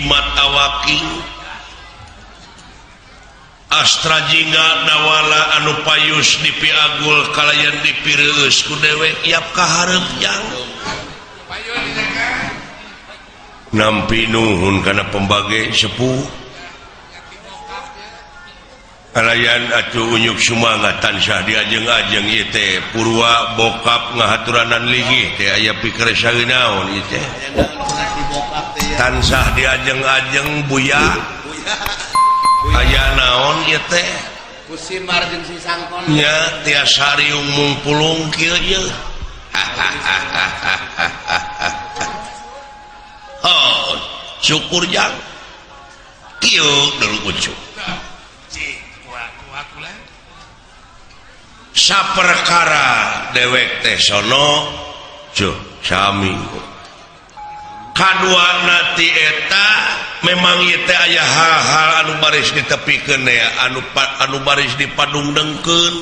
Jimat Awaking Astra Jingga Dawala anu payus dipiagul kalayan dipireueus ku dewek yap kahareup jang nampi nuhun kana pembage sepuh kalayan atuh unyuk sumangat tansah diajeng-ajeng ieu teh purwa bokap ngahaturanan linggih teh aya pikir naon ieu teh tansah diajeng-ajeng buya aya naon ieu teh Kusimar jeung si Sangkon nya tiasa riung mungpulung kieu ieu. Oh, syukur jang kieu dulu ucu saperkara dewek teh sono cuh sami kadua nati eta memang ieu teh aya hal-hal anu baris ditepikeun ya anu baris dipadungdengkeun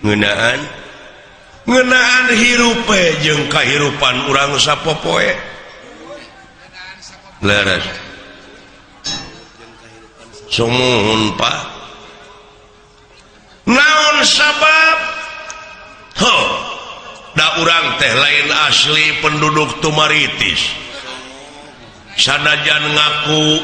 ngeunaan ngeunaan hirup jeung kahirupan urang sapopoe leres sumuhun Pak naon sabab ho da urang teh lain asli penduduk Tumaritis sanajan ngaku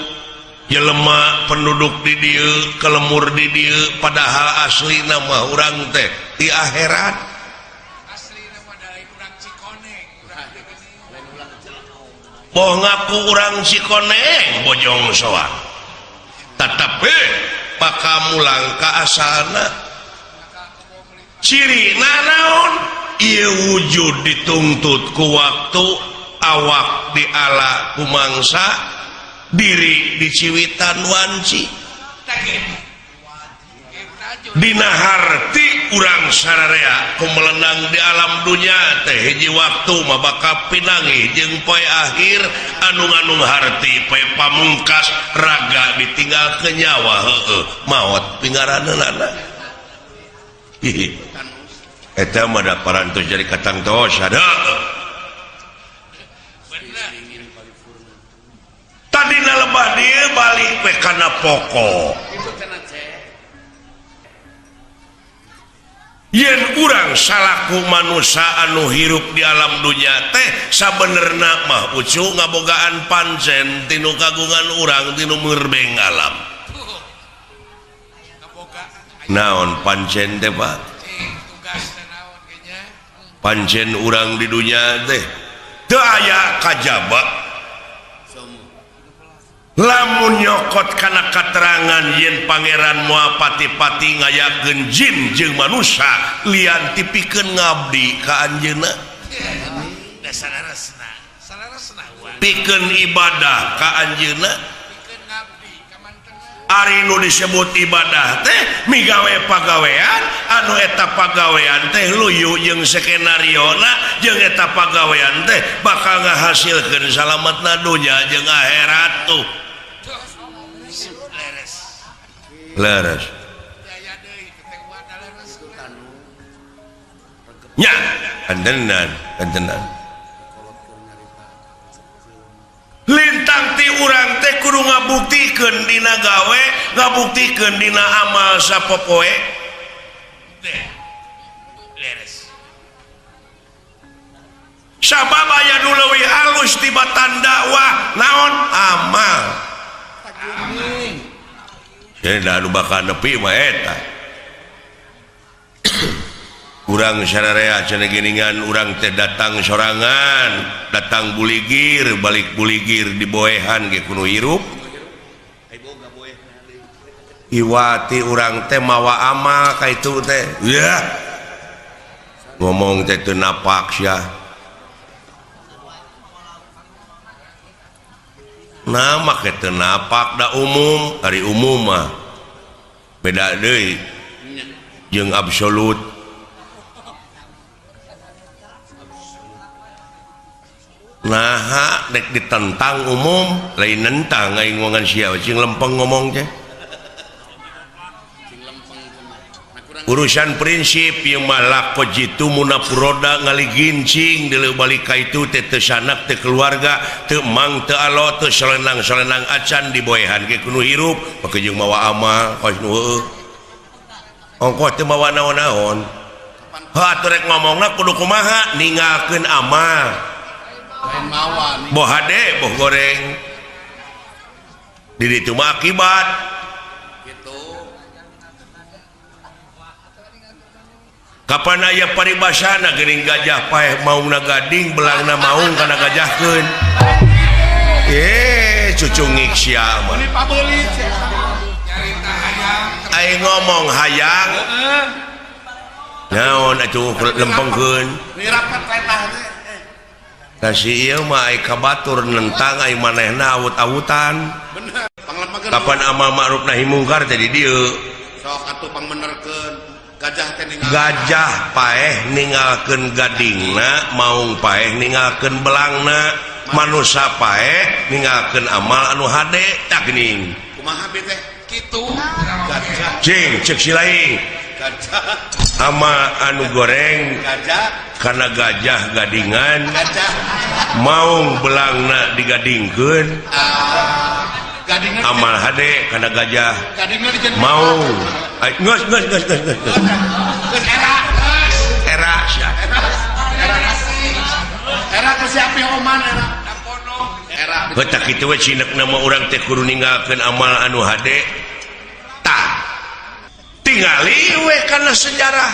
jelema penduduk di dieu kelemur di dieu padahal asli nama urang teh di akhirat boh ngaku urang Cikoneng Bojong Soang tetapi bakal mulang ka asalna ciri naon ieu wujud dituntut ku waktu awak diala ku mangsa diri diciwitan wanci dina harti urang sararea ku melenang di alam dunya teh hiji waktu mah bakal pinangi jeung poe akhir anu nganung harti poe pamungkas raga ditinggal ke nyawa heueuh maot pinggaraneunana hihi eta mah da parantos jadi katang tos ada tadina lebah dieu balik we kana pokok yen urang salaku manusia anu hirup di alam dunya teh sabenerna mah ucu ngabogaan pancen tinu kagungan urang tinu merbeng alam naon pancen teh Pak pancen urang di dunya teh teu aya kajaba lamun nyokot kana katerangan yen pangeran moal pati-pati ngayakeun jin jeung manusia lian tipikeun ngabdi ka anjeunna pikeun ibadah ka anjeunna ari nu disebut ibadah teh migawe pagawean anu eta pagawean teh luyu jeung skenariona jeung eta pagawean teh bakal ngahasilkeun salametna dunya jeung akhirat tuh leres nya kantenan kantenan lintang ti urang teh kudu ngabuktikeun dina gawe ngabuktikeun dina amal sapopoe sabab aya nu leuwih alus tibatan dakwah naon amal da anu bakal nepi mah eta urang sararea cenah geuningan urang teh datang sorangan datang buligir balik buligir diboehan ge kudu hirup iwati urang teh mawa amal ka itu teh ya ngomong teh teu napak sia nah make teu napak da umum ari umum mah beda deui jeung absolut nah dek ditentang umum lain nentang aing ngomongan sia cing lempeng ngomong teh Urusan prinsip ieu mah lako jitu muna puroda ngaligincing deuleu balik ka itu teh teu sanak teu keluarga teu mang teu alo teu solenang-solenang acan diboehan ge kudu hirup make jeung mawa amal kos nu heueuh. Ongkoh teu mawa naon-naon. Heuh atuh rek ngomongna kudu kumaha ninggalkeun amal. Lain mawa nih. Boh hade boh goreng. Di ditu mah akibat. Gitu. Kapan aya paribasana geuning gajah paeh maungna gading belangna maung kana gajahkeun. Cucungik sia mah. Ini pabeulit sia. Aing ngomong hayang. Heeh. Naon atuh lempengkeun. Nirapat letah teh. Tah si ieu mah ai ka batur nentang ai manehna awut-awutan. Bener. Panglempekeun. Kapan amal ma'ruf nahi mungkar teh di dieu. Sok atuh pangmenerkeun. Gajah teh ninggal. Gajah paeh ninggalkeun gadingna, maung paeh ninggalkeun belangna, manusa paeh ninggalkeun amal anu hade tah geuning. Kumaha bi teh? Kitu. Gajah. Cing ceuk si lain. Gajah. Ama anu goreng gajah kana gajah gadingan. Gajah. Maung belangna digadingkeun. Gadingna amal hade kana gajah. Gadingna dijenkeun. Maung. Ai geus geus geus geus geus. Geus era. Era sia. Era. Era teh si api oman era. Era. Heuh tah kitu we cinekna mah urang teh kudu ninggalkeun amal anu hade. Tah. Tingali we kana sejarah.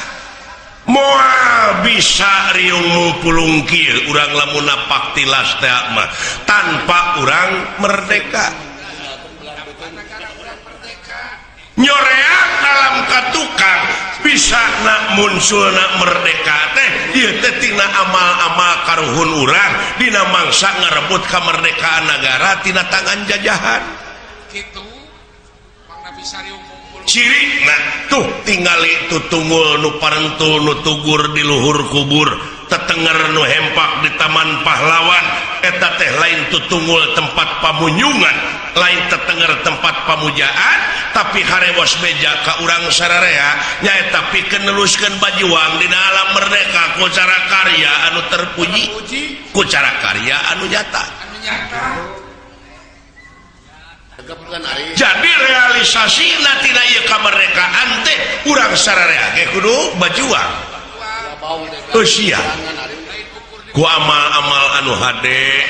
Moal bisa riung pulung kieu urang lamun napak tilas teh mah tanpa urang merdeka. Nyoreak dalam katukang bisa nak muncul nak merdeka teh ieu teh tina amal-amal karuhun urang dina mangsa ngarebut kemerdekaan negara tina tangan jajahan. Kitu mangna bisa riung kumpul. Ciri nah tuh tingali tutunggul nu parentul nu tugur di luhur kubur tetenger nu hempak di taman pahlawan eta teh lain tutunggul tempat pamunyungan lain tetenger tempat pamujaan tapi harewos beja ka urang sararea nyaeta pikeun neluskeun bajuang dina alam merdeka ku cara karya anu terpuji ku cara karya anu nyata. Jadi realisasi tina ieu kamerdekaan teh urang sararea ge kudu bajuang. Eusia ku amal-amal anu hade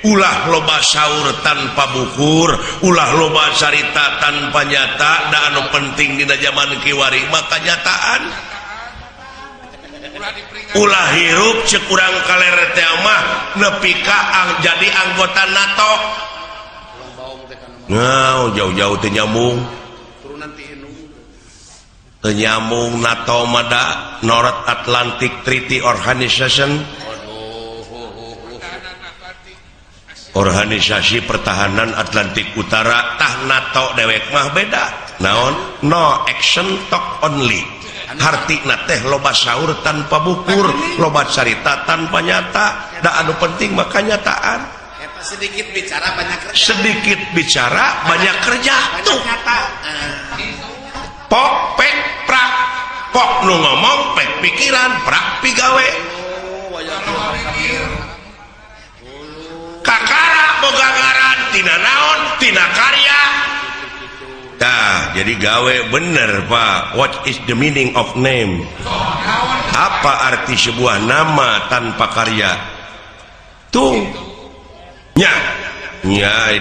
ulah loba saur tanpa bukur ulah loba carita tanpa nyata da anu penting dina zaman kiwari mah kanyataan. Ulah hirup ceuk urang kaler teh mah nepi ka jadi anggota NATO. Nah, jauh-jauh teu nyambung. Teu nyambung NATO mah da North Atlantic Treaty Organization. Organisasi Pertahanan Atlantik Utara tah NATO dewek mah beda. Naon? No action talk only. Hartina teh loba saur tanpa bukur, loba carita tanpa nyata. Da anu penting mah kanyataan. Sedikit bicara banyak kerja. Sedikit bicara banyak kerja. Banyak tuh. Nyata. Pok pek prak. Pok nu ngomong pek pikiran prak pigawe. Kakara boga ngaran tina naon tina karya. Tah, jadi gawe bener Pak. What is the meaning of name? Apa arti sebuah nama tanpa karya? Tuh. Nya, nya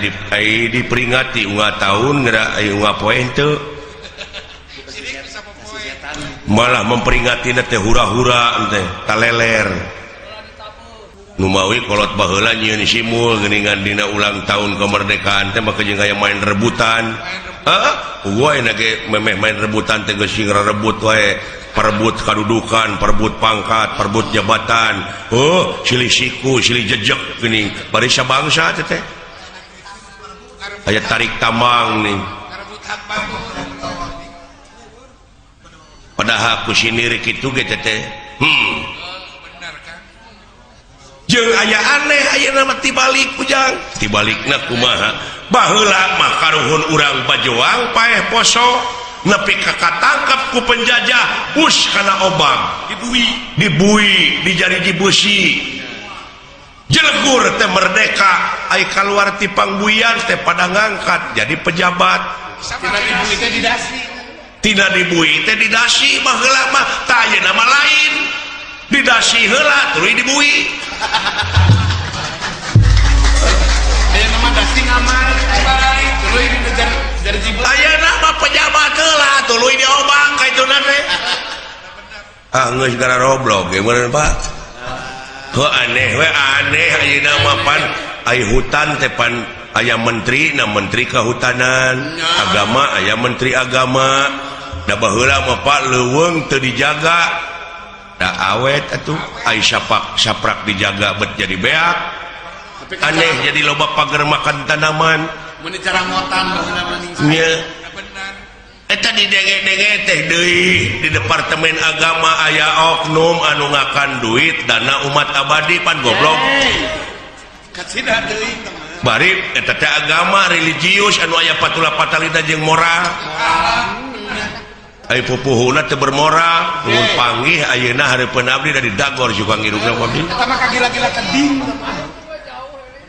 diperingati unggal tahun geura aya unggal poe henteu. Malah memperingati teh hura-hura teh taleler. Numawi kolot baheula nyieun simul geuningan dina ulang tahun kemerdekaan teh maka jeung aya main rebutan. Heeh, eueuh ayeuna ge memeh main rebutan teh geus sing rebut wae. Perebut kadudukan, perebut pangkat, perebut jabatan. Oh, silih siku, silih jejek geuning. Barisa bangsa teh teh. Aya tarik tambang nih. Padahal ku sinir kitu ge teh teh. Jeung aya aneh ayeuna mah tibalik ujang. Tibalikna kumaha? Baheula mah karuhun urang bajoang paeh poso. Nepi ka katangkap ku penjajah us kana obang Dibui. Dibui dijadi dibusi jelegur teh merdeka ai kaluar ti pangbuian teh pada ngangkat jadi pejabat. Sama Tina dibui teh didasi. Tina dibui teh didasi baheula mah tah ayeuna mah lain didasi heula tuluy dibui. Ayeuna mah dasi ngamar. Baik. Tuluy dikejar jarji beuh. Ayeuna mah pejabat heula tuluy diobang ka ituna teh. Ah geus gara roblok ge meureun Pak. Heuh aneh we aneh ayeuna mah pan ai hutan teh pan aya menteri na menteri kehutanan, agama aya menteri agama. Da baheula mah Pak leuweung teu dijaga. Da awet atuh ai sapak saprak dijaga bet jadi beak. Tapi kan Aneh jadi loba pagar makan tanaman. Mun dicarangotan baheula mah ningsai. Nya Benar. eta didenge-denge teh deui di departemen agama aya oknum anu ngakan duit dana umat abadi pan goblok. Hey. Kacida deui teh mah. Bari eta teh agama religius anu aya patula patalina jeung moral. Ai pupuhuna teu bermoral, mun panggih ayeuna hareupeun abdi da didagor juga ngirungna abdi. Eta mah kagila-gila keding teh mah.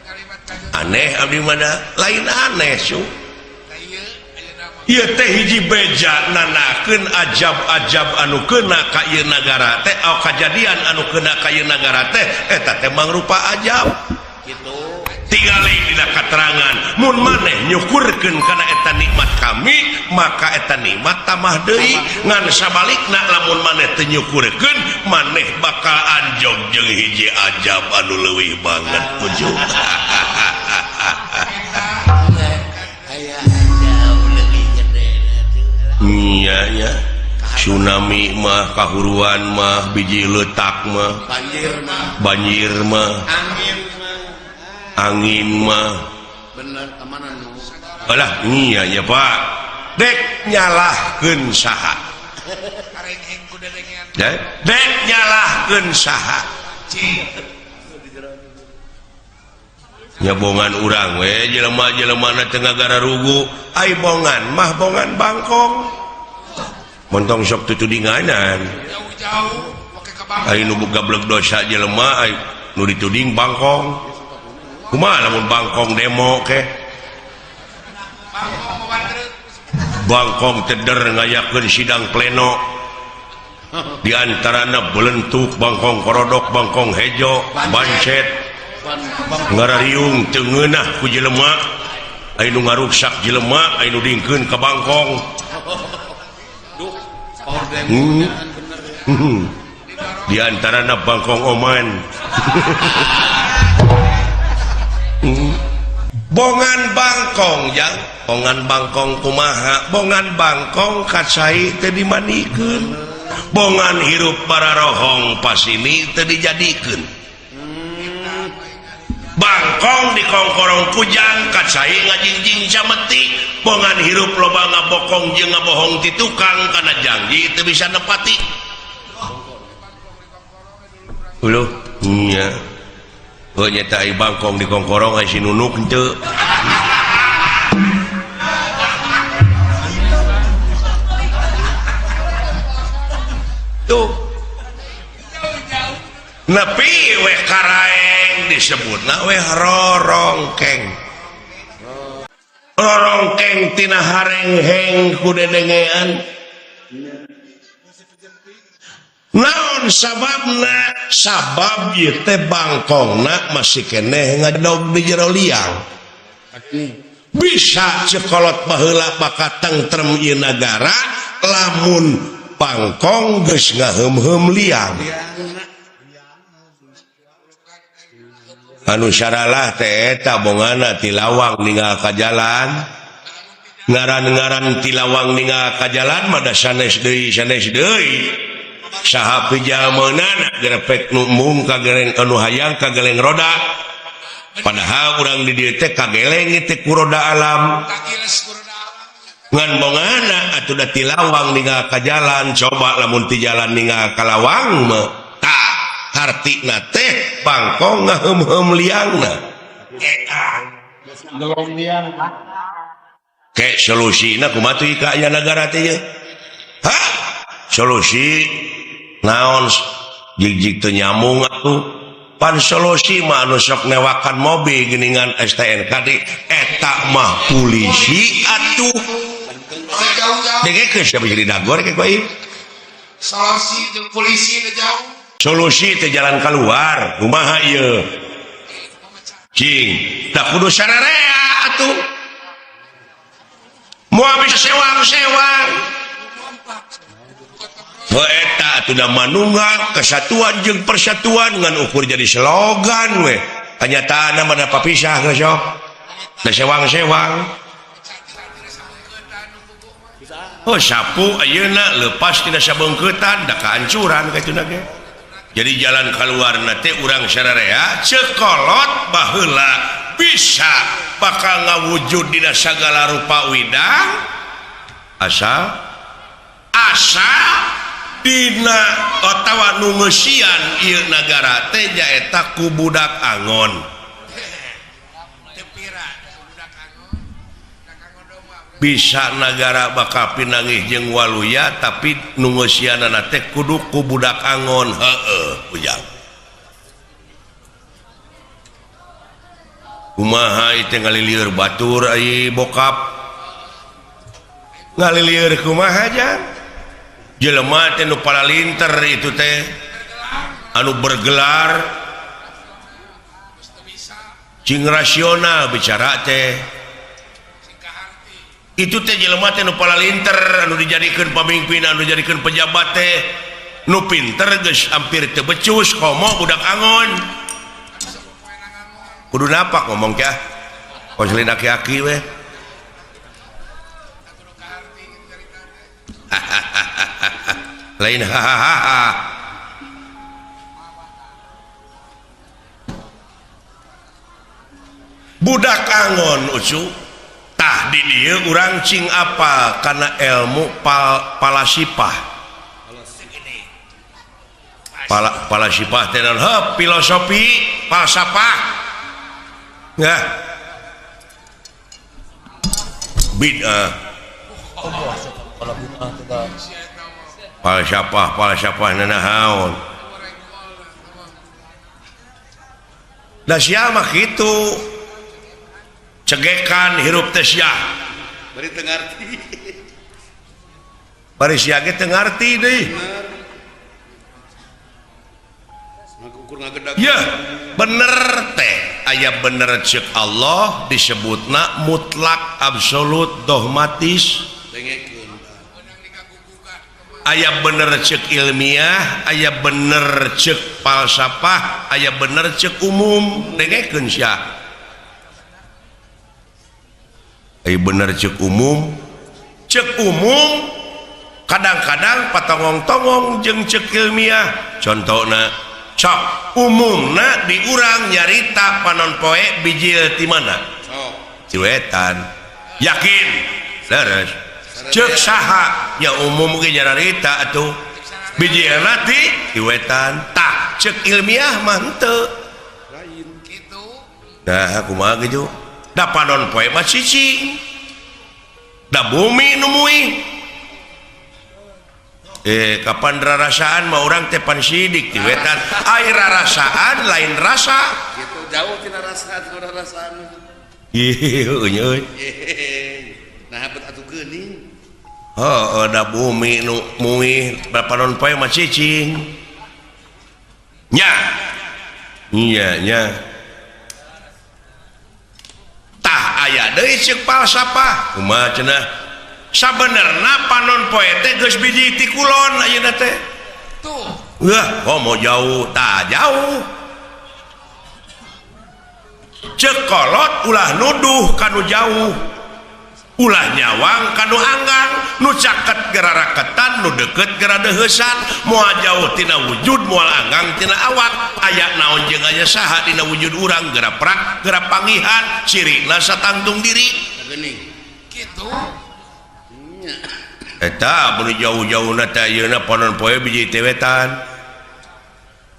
Kalimat kajut. Aneh abdi mana lain aneh su. Tah ieu ayeuna mah. Ieu teh hiji beja nanakeun ajab-ajab anu kena ka ieu nagara teh, au kajadian anu kena ka ieu nagara teh eta teh mangrupa ajab. Gitu. Tingali dina katerangan mun maneh nyukurkeun kana eta nikmat kami maka eta nikmat tambah deui ngan sabalikna lamun maneh teu nyukurkeun maneh bakal anjog jeung hiji ajab anu leuwih banget ujung. Aya ajab leuwih gede Iya ya tsunami mah kahuruan mah biji letak mah banjir mah banjir mah angin mah angin mah bener kemana nu alah iya ya Pak dek nyalahkeun saha Karengheng ku dedengean. dek nyalahkeun saha Cing. nyabongan urang we jelema-jelema na teu ngagararugu ai bongan mah bongan bangkong montong sok tutudinganan Jauh-jauh wake ka bangkong. ai nu gablek dosa jelema ai nu dituding bangkong kumaha lamun bangkong demo ke Bangkong mawa truk. Bangkong teder ngayakeun sidang pleno di antarana belentuk bangkong korodok bangkong hejo bancet ngarariung teu ngeunah ku jelema aya nu ngaruksak jelema aya nu dingkeun ka bangkong. Duh, power demo bener ya. Di antarana bangkong oman. Bongan bangkong jang bongan bangkong kumaha bongan bangkong kacai teu dimandikeun bongan hirup bararohong pasini teu dijadikeun bangkong dikongkorong kujang kacai ngajingjing cameti bongan hirup loba ngabokong jeung ngabohong ti tukang kana janji teu bisa nepati. Uluh nya heuh nya ai bangkong dikongkorong ai si nunuk henteu. Tuh nepi we karaeng disebutna we rorongkeng rorongkeng tina harengheng ku dedengean naon sababna sabab ieu teh bangkongna masih keneh ngadog di jero liang bisa cekolot baheula bakal tentrem ieu nagara lamun bangkong geus ngaheum-heum liang anu saralah teh eta bongana ti lawang ninggal ka jalan ngaran-ngaran ti lawang ninggal ka jalan mah da sanes deui saha pijalmeunana grepek nu embung ka geleng anu hayang ka geleng roda padahal urang di dieu teh kageleng teh ku roda alam ngan bongana atuh da ti lawang ninggal ka jalan coba lamun ti jalan ninggal ka lawang mah tah hartina teh bangkong ngaheum-heum liangna Gelong liang. Kayak solusina kumaha tuh ka aya nagara teh ye? Hah? Solusi naon jig-jig teu nyambung atuh. Pan solusi mah anu sok newakan mobil geuningan STNK di eta mah polisi atuh. Jauh-jauh. Dengekeun siapa jadi dagor ke ku ieu. Solusi jeung polisi teh jauh. Solusi teh jalan keluar kumaha ieu? Cing, da kudu sararea atuh. Moal bisa sewang-sewang. Heuh eta atuh da manunggal kesatuan jeung persatuan ngan ukur jadi slogan we. Kanyataanna mah da papisah geus sok. Da sewang-sewang. Oh sapu ayeuna lepas tina sabeungkeutan da kahancuran kitu na ge. Jadi jalan keluarna teh urang sararea cekolot baheula bisa bakal ngawujud dina sagala rupa widang asal asa dina otawa nu ngeusian ieu nagara teh nyaeta ku budak angon. Bisa nagara bakal pinanggih jeung waluya tapi nu ngeusianana teh kudu ku budak angon. Heueuh ujang. Kumaha ieu teh ngalilieur batur ai bokap. Ngalilieur kumaha jang? Jelema teh nu paralinter itu teh anu bergelar cing rasional bicara teh. Itu teh jelema teh nu paralinter anu dijadikeun pamimpin anu dijadikeun pejabat teh nu pinter geus hampir teu becus komo budak angon. Kudu napak ngomong kah? Konselin aki-aki weh. Lain hahaha. Budak angon ucu. Tah di dieu urang cing apa kana ilmu palasipah. Palasipah teh naon? Heuh, filosofi, falsafah. Nah. Bid'ah. Falsafah, falsafah nanaon. Da sia mah kitu. Cegekan hirup teh sia. Bari teu ngarti. Bari sia ge teu ngarti deui. Ya, bener teh. Aya bener ceuk Allah disebutna mutlak absolut dogmatis. Aya bener ceuk ilmiah, aya bener ceuk falsafah, aya bener ceuk umum. Dengekeun sia. Aya bener ceuk umum. Ceuk umum kadang-kadang patongong-tongong jeung ceuk ilmiah. Contona sok umumna di urang nyarita panon poe bijil ti mana? Ti wetan. Yakin? Leres. Ceuk saha? Ya umum ge nyarita atuh. Bijilna ti wetan. Tah ceuk ilmiah mah henteu. Lain kitu. Nah kumaha kitu? Da panon poe mah cicing. Da bumi nu muih. Kapan rarasaan mah urang teh pan sidik ti wetan. Ai rarasaan lain rasa. Gitu jauh tina rasa tina rarasaan. Ih, euy. Nah, bet atuh geuning. Heuh, da bumi nu muih panon poe mah cicing. Nya. Nya nya. Tah aya deui ceuk falsafah. Kumaha cenah? Sabenerna panon poe teh geus biji ti kulon ayeuna teh. Tuh. Wah, komo jauh, tah jauh. Ceuk kolot ulah nuduh kanu jauh. Ulah nyawang kanu anggang, nu caket geraraketan, nu deket geradeheusan, moal jauh tina wujud, moal anggang tina awak. Aya naon jeung aya saha dina wujud urang geraprak, gerapangihan, cirina satangtung diri. Geuning. Kitu. Eta mun jauh-jauhna teh ayeuna panon poe biji teh wetan.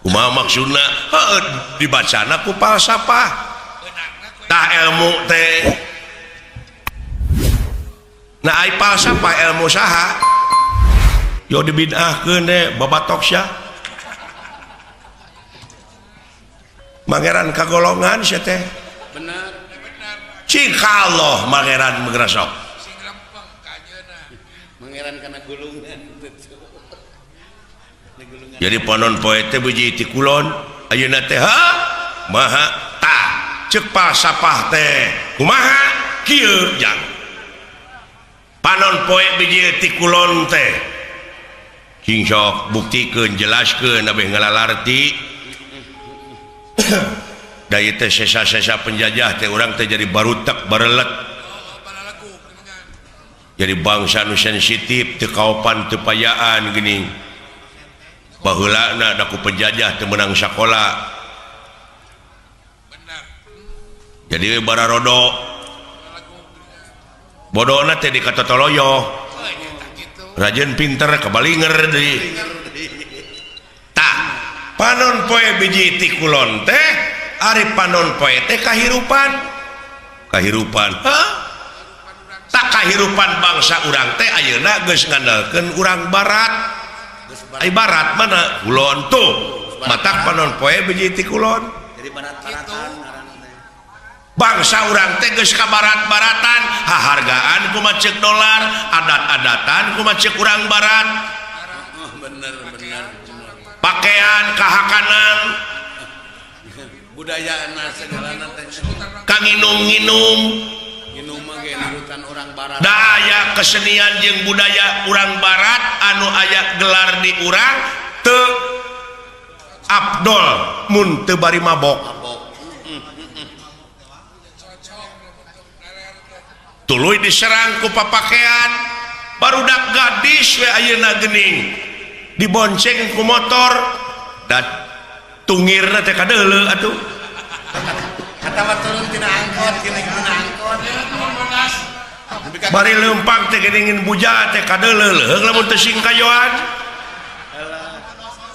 Kumaha maksudna? Heueuh dibacana ku falsafah. Tah ilmu teh. Nah, ai falsafah ilmu saha? Yo dibid'ahkeun deh babatok sia. Mangeran kagolongan sia teh. Bener. Cik Allah mangeran mengresok. Sing lempeng ka anjeunna. Mangeran kana gulungan. Jadi panon poe teh biji ti kulon ayeuna teh ha maha ta ceuk falsafah teh kumaha kieu jang. Panon poe biji ti kulon teh cing sok buktikeun jelaskeun abeh ngalalarti. Da ieu teh sesa-sesa penjajah teh urang teh jadi barutek barelet. Jadi bangsa nu sensitif teu kaopan teu payaan geuning. Baheulana da ku penjajah teu meunang sakola. Jadi bararodo bodona teh dikatotoloyo. Rajin pinter kabalinger deui. Tah panon poe biji ti kulon teh ari panon poe teh kahirupan. Kahirupan. Hah? Tak kahirupan bangsa urang teh ayeuna geus ngandalkeun urang barat. Ai barat mana? Kulon tuh. Matak panon poe biji ti kulon. Jadi barat-baratan ngaranna teh. Bangsa urang teh geus ka barat-baratan, hahargaan kumaha ceuk dolar, adat-adatan kumaha ceuk urang barat. Oh, bener bener. Pakaian kahakanan, budayana segalana teh. Kanginum-nginum, nginum mah ge nurutan urang barat. Da aya kesenian jeung budaya urang barat anu aya gelar di urang teu abdol mun teu bari mabok. Tuluy diserang ku papakean barudak gadis we ayeuna geuning dibonceng ku motor dan tungirna teh kadeuleu atuh. Kata turun tina angkot geuning tina angkot. Bari leumpang teh geuning buja teh kadeuleu leuheung lamun teu singkayoan.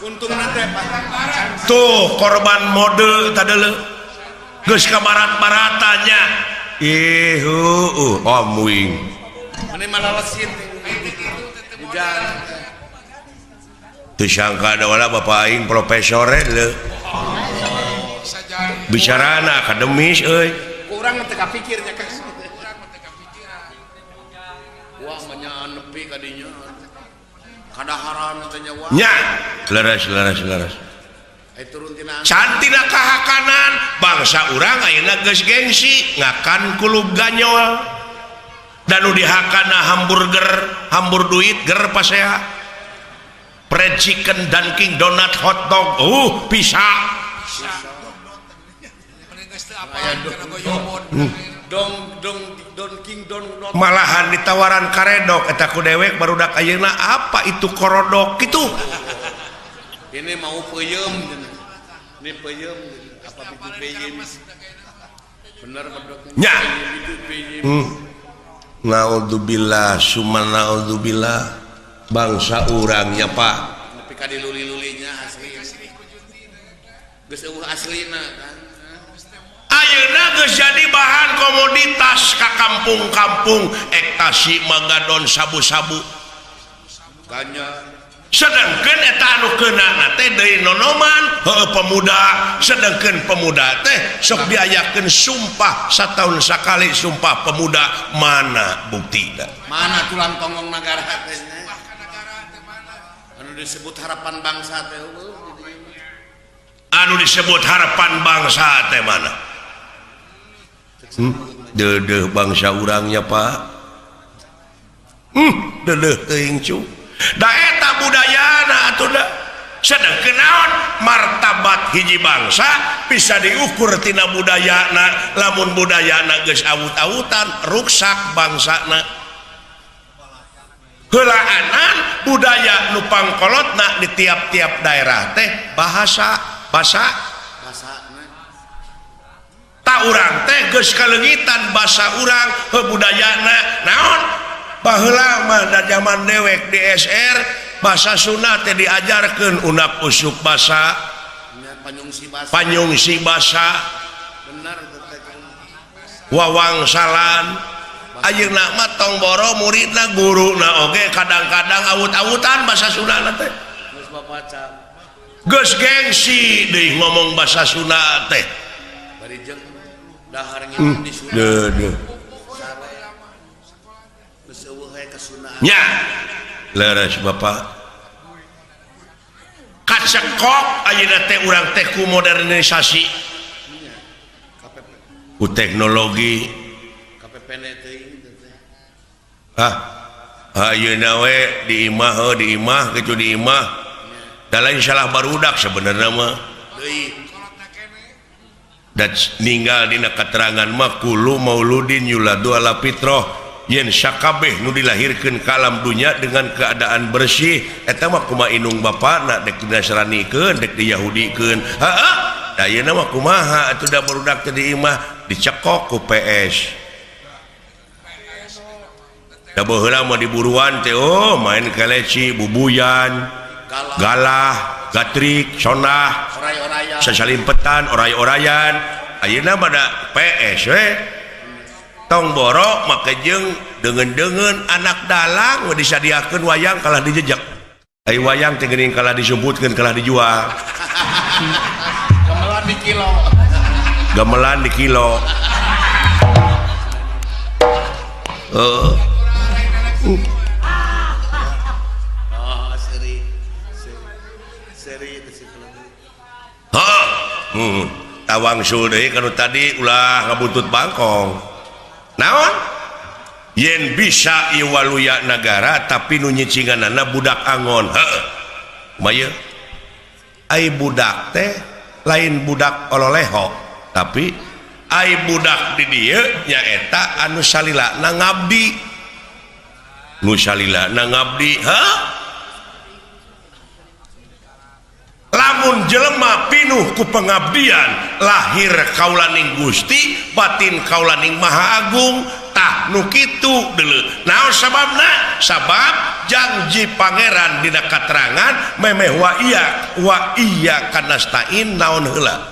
Untungna teh tuh korban mode tadeuleu geus ka barat-baratannya. Ih heueuh om wing. Meni malalesit hujan. Teu sangka da wala bapa aing profesor leuh. Bicarana akademis euy. Kurang teu kapikir nya kan. Wah mah nepi ka dinya. Kadaharan teh nya wah. Nya, leres leres leres. Cantina kahakanan bangsa urang ayeuna geus gengsi ngakan kulub ganyol. Dan nu dihakana hamburger, hambur duit ger pasea. Fried chicken, Dunkin Donut, hotdog, bisa. Malahan ditawaran karedok eta ku dewek barudak ayeuna apa itu korodok kitu. Ini mau peuyeum ini peuyeum apa itu peuyeum. Bener bedok. Nya. Naudzubillah summa naudzubillah bangsa urangnya Pak. Nepi ka diluli-lulinya asli. Geus eueuh aslina kan. Ayeuna geus jadi bahan komoditas ka kampung-kampung ektasi magadon sabu-sabu. Ganja. Sedangkan eta anu keunana teh deui nonoman heueuh pemuda, sedangkan pemuda teh sok diayakeun sumpah sataun sakali sumpah pemuda, mana buktina? Mana tulang tonggong nagara teh? Anu disebut harapan bangsa teh heueuh. Anu disebut harapan bangsa teh mana? Deudeuh bangsa urangnya Pak. Deudeuh teuing cu. Da eta budayana atuh da. Sedengkeun naon martabat hiji bangsa bisa diukur tina budayana. Lamun budayana geus awut-awutan ruksak bangsana. Heulaanan budaya nu pangkolotna di tiap-tiap daerah teh bahasa basa ta urang teh geus kaleungitan basa urang heuh budayana naon. Baheula mah da zaman dewek di SR bahasa Sunda teh diajarkeun unak usuk basa panyungsi basa wawangsalan Ayeuna mah tong boro muridna guruna oge kadang-kadang awut-awutan bahasa Sunda teh. Geus gengsi deui ngomong bahasa Sunda teh. Nya leres Bapak kacekok ayeuna teh urang teh ku modernisasi ku teknologi ah ayeuna we di imah di imah kitu di imah da lain salah barudak sebenarnya mah da ninggal dina katerangan mah kullu mauludin yuladu ala fitrah yen sakabeh nu dilahirkeun ka alam dunya dengan keadaan bersih eta mah kumaha indung bapana dek dinasranikeun dek diyahudikeun heeh da ayeuna mah kumaha atuh da barudak teh di imah dicekok ku PS da baheula mah diburuan teh oh main keleci bubuyan galah gatrik sonah sasalimpetan oray-orayan ayeuna mah da PS we tong borok make jeung deungeun-deungeun anak dalang we disadiakeun wayang kalah dijejak ai wayang teh geuning kalah disumputkeun kalah dijual gamelan di kilo gamelan di kilo heeh oh seri seri heuh tawang sul deui kanu tadi ulah ngabuntut bangkong naon yen bisa ieu waluya nagara tapi nu nyicinganana budak angon heuh kumaha ai budak teh lain budak ololeho tapi ai budak di dieu nyaeta anu salilana ngabdi nu salilana ngabdi heuh lamun jelema pinuh ku pengabdian lahir kaulaning Gusti batin kaulaning Maha Agung tah nu kitu deuleu naon sababna sabab janji pangeran dina katerangan memeh wa iya kanastain naon heula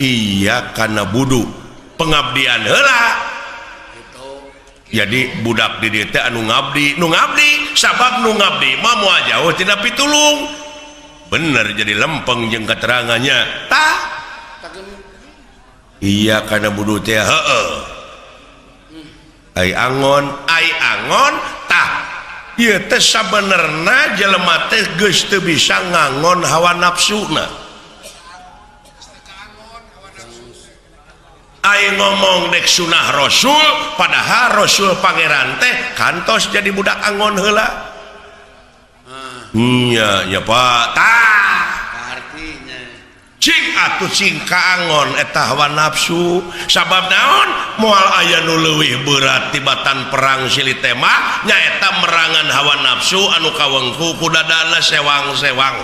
iya kana budu pengabdian heula jadi budak di dieu teh anu ngabdi nu ngabdi sabab nu ngabdi mah moal jauh tina pitulung bener jadi lempeng jeung keterangannya tah iya kana budu teh heueuh ai angon tah ieu teh sabenerna jelema teh geus teu bisa ngangon hawa nafsuna ai ngomong dek sunah rasul padahal rasul pangeran teh kantos jadi budak angon heula nya nya Pak tah artinya cing atuh cing kaangon eta hawa nafsu sabab naon moal aya nu leuwih berat tibatan perang silih tema nyaeta merangan hawa nafsu anu kawengku ku dadana sewang-sewang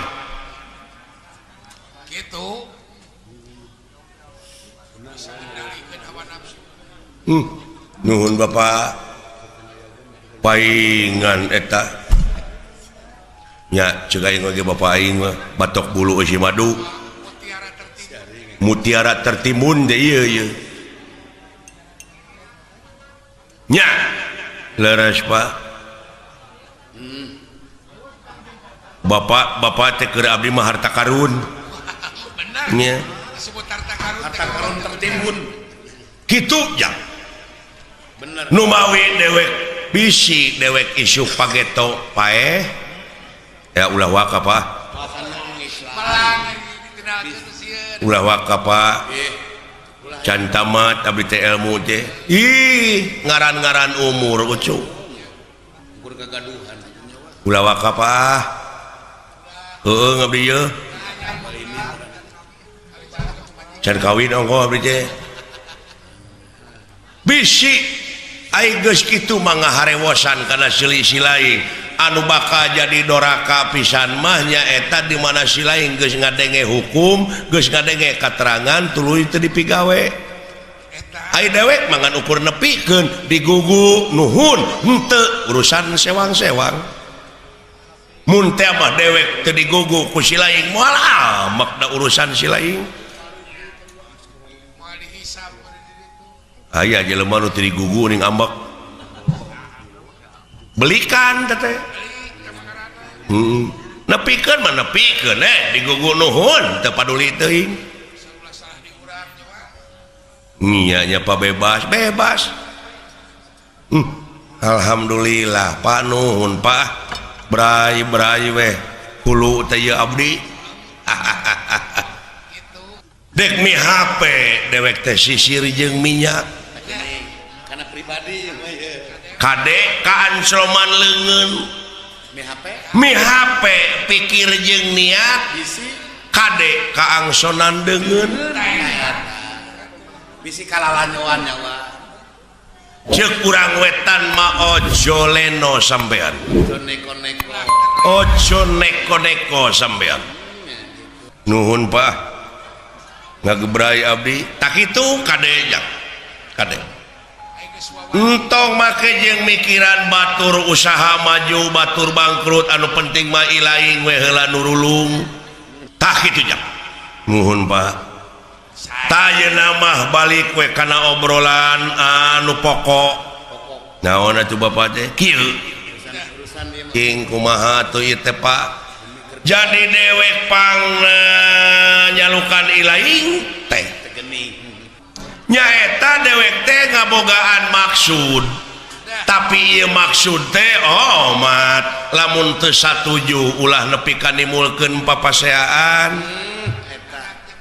kitu bisa dikendalikeun hawa nafsu nuhun Bapak paingan eta nya ceuk aing oge Bapak aing mah batok bulu eusi madu mutiara tertimbun teh ieu ieu nya leres Pak Bapak bapak teh keur abdi mah harta karun bener nya disebut harta karun harta karun tertimbun kitu jang bener nu mawi dewek bisi dewek isuk pageto paeh ya ulah waka Pak ulah waka Pak can tamat abdi teh ilmu teh ih ngaran-ngaran umur ucu ulah waka Pak heueuh abdi ieu can kawin ongkoh abdi teh bisi ai geus kitu mah ngaharewosan kana selisih lain anu bakal jadi doraka pisan mah nyaeta di mana si lain geus ngadenge hukum geus ngadenge katerangan tuluy teu dipigawe ai dewek mah ngan ukur nepikeun digugu nuhun henteu urusan sewang-sewang mun teh mah dewek teu digugu ku si lain moal amak da urusan si lain aya jelema nu teu digugu ning ambek Belikan teh. Nepikeun mah nepikeun digugu nuhun teu paduli teuing. Nya nya Pak bebas bebas. Alhamdulillah Pak nuhun Pak. Bray bray weh hulu teh ieu abdi. Dek mi HP dewek teh sisir jeung minyak. Karena pribadi kade kaan sloman leungeun. Mi HP pikir jeung niat kade kaangsonan deungeun bisi kalalanyoan nyawa ceuk urang wetan mah ojo leno sampean ojo neko-neko ojo neko-neko sampean nuhun Pak ngagebrai abdi tak kitu kade jak kade entong make jeung mikiran batur usaha maju batur bangkrut anu penting mah ilaing we heula nurulung tah kitu jang nuhun Pak tah mah balik we kana obrolan anu pokok naon atuh bapak teh kieu king kumaha atuh ieu teh Pak jadi dewek pang nyalukan ilaing teh nyaeta dewek teh ngabogaan maksud tapi ieu maksud teh omat lamun teu satuju ulah nepi ka nimulkeun papaseaan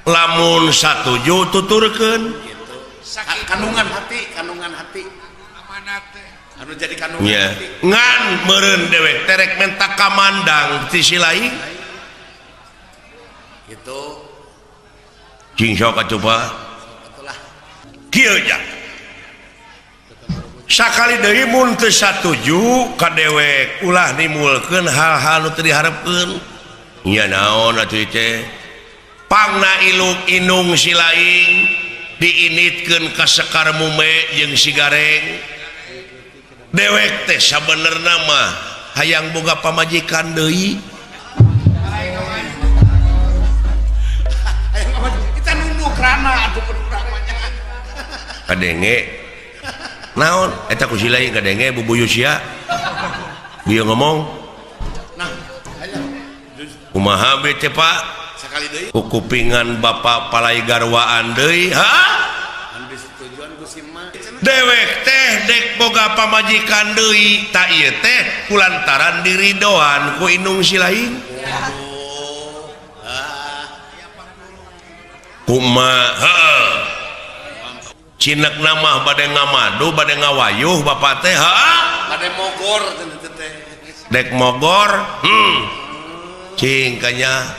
lamun satuju tuturkeun kandungan hati amanat teh anu jadi kandungan hati ngan meureun dewek teh rek menta kamandang ti si lain gitu cing sok atuh Pak kieu ja sakali deui mun teu satuju ka dewek ulah nimulkeun hal-hal nu teu diharepkeun nya naon atuh teh pangna iluk inung si laing diinitkeun ka sekar mume jeung si gareng dewek teh sabenerna mah hayang boga pamajikan deui hayang kita nunduk rana atuh urang mah kadenge naon eta ku si lain kadenge bubuyu sia bieu ngomong nah aya kumaha be teh Pak sakali deui kupingan bapak palai garwaan deui ha anu disetujuan ku si emak dewek teh dek boga pamajikan deui ta ieu teh kulantaran diridoan ku inung si lain kumaha cinek nama bade ngamadu bade ngawayuh bapak teh ha bade mogor teh dek mogor cing kanya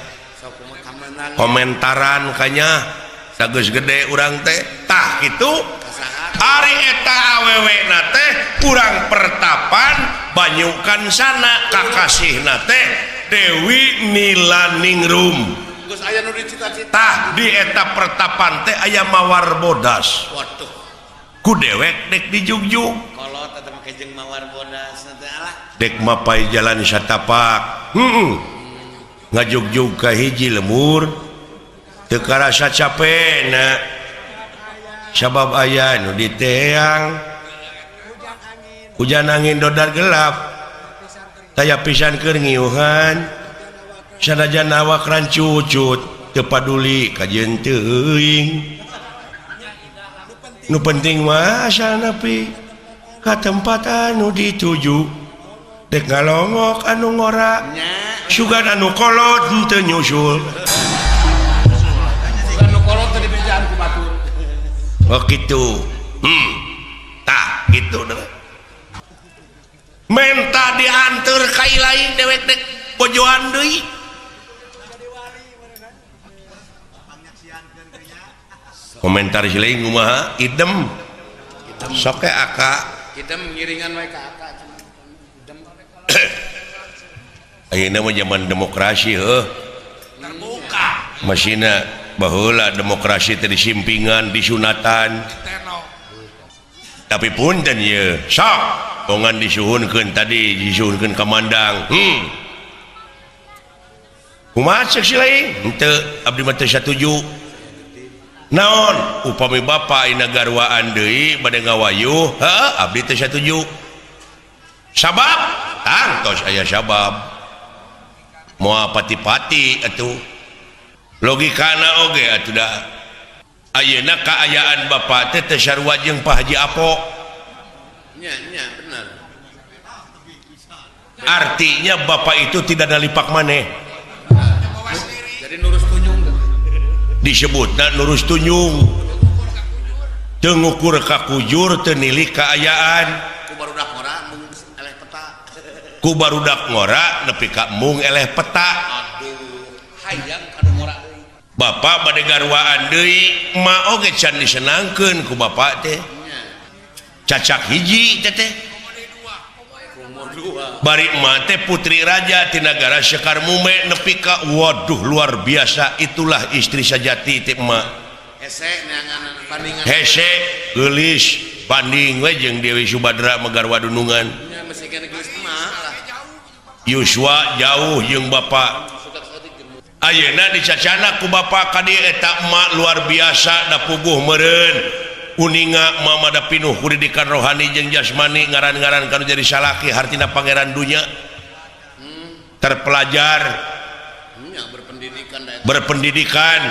komentaran kanya sageus gede urang teh tah kitu ari eta awewe na teh urang pertapan banyukan sana kakasihna teh Dewi Nilaningrum geus aya nu dicita-cita tah di eta pertapan teh aya mawar bodas waduh ku dewek dek dijugjug kolot eta make jeung mawar bodas teh alah dek mapai jalan satapak ngajugjug ka hiji lemur teu karasa capena sabab aya nu diteang hujan angin dodar gelap taya pisan keur ngiuhan sanajan awak rancucut teu paduli kajeun teuing nu penting mah asal nepi ka tempat anu dituju dek ngalongok anu ngora sugan anu kolot henteu nyusul sugan anu kolot teh dibejaan ku batur oh kitu tah kitu deh menta dianteur ka ilaing dewek dek bojoan deui komentar si lain kumaha idem sok aka idem ngiringan we ka aka idem ayeuna mah zaman demokrasi heuh terbuka masina baheula demokrasi teh disimpingan disunatan tapi punten ieu sok bongan disuhunkeun tadi disuhunkeun ka mandang kumaha ceuk si lain henteu abdi mah teu satuju naon upami bapa ina garwaan deui bade ngawayuh heuh abdi teu satuju Sabab tangtos aya sabab moal pati-pati atuh logikana oge atuh da ayeuna kaayaan bapak teh teu sarua jeung Pak Haji Apo. Nya nya bener. Artinya bapak itu tidak nalipak maneh. Jadi nurus tunjung disebutna nurus tunjung. Teu ngukur ka kujur teu nilik kaayaan. Ku barudak ngora mung eleh peta. Ku barudak ngora nepi ka mung eleh peta. Aduh, hayang kanu ngora deui. Bapak bade garwaan deui, emak oge can disenangkeun ku bapak teh. Cacak hiji teh teh. Bari emak teh putri raja ti nagara Sekar Mume nepi ka waduh luar biasa, itulah istri sajati teh emak. Hese neangan bandingan. Hese geulis banding we jeung Dewi Subadra megarwa dunungan. Nya masih kena geulis emak lah. Yuswa jauh jeung bapak. Ayeuna dicacana ku bapak ka dieu eta emak luar biasa da puguh meureun. Uninga mama da pinuh ku didikan rohani jeung jasmani ngaran-ngaran kanu jadi salaki hartina pangeran dunya. Terpelajar, berpendidikan, berpendidikan.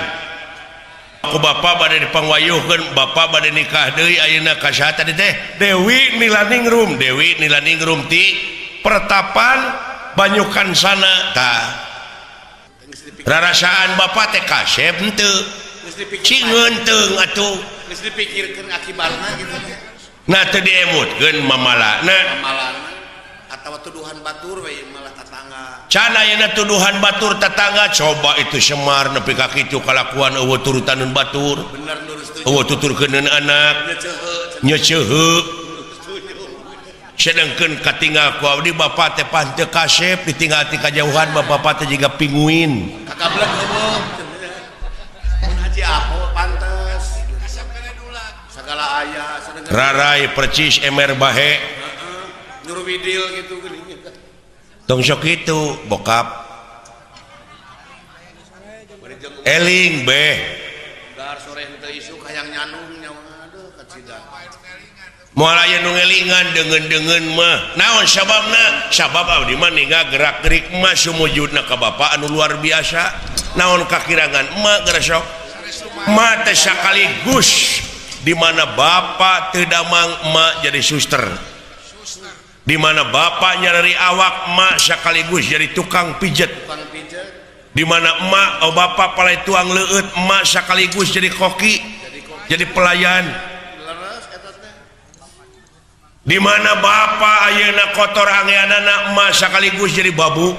Ku bapak bade dipangwayuhkeun, bapak bade nikah deui ayeuna ka saha tadi teh? Dewi Nilaningrum, Dewi Nilaningrum ti Pertapan Banyukansana tah. Rarasaan bapak teh kasep henteu. Cing henteu atuh. Geus dipikirkeun akibatna gitu. Nah teu diemutkeun mamalana. Mamalana atawa tuduhan batur we malah tatangga. Can ayeuna tuduhan batur tetangga coba itu Semar nepi ka kitu kalakuan eueuh turutaneun batur. Bener nurus tujuh. Eueuh tuturkeuneun anak. Nyeceuheu. Sedangkeun katinggal ku abdi bapak teh pan teu kasep ditinggal ti kajauhan bapak teh jiga pinguin. Kakablek eueuh. Mun Haji Apo pantes. Sagala aya sadengkeun. Rarai percis emer bahe. Nyuruh widil gitu geuning. Tong sok kitu bokap. Eling beh. Dar sore henteu isuk hayang nyanung nyawa aduh kacida. Moal aya nu ngelingan deungeun-deungeun mah. Naon sababna? Sabab abdi mah ninggal gerak-gerik mah sumujudna ka bapa anu luar biasa. Naon kakirangan emak geura sok? Emak teh sakaligus di mana bapa teu damang emak jadi suster. Di mana bapak nyarari awak emak sekaligus jadi tukang pijet. Di mana emak oh bapak palai tuang leueut emak sekaligus jadi koki, jadi pelayan. Di mana bapak ayeuna kotor angeanana emak sekaligus jadi babu.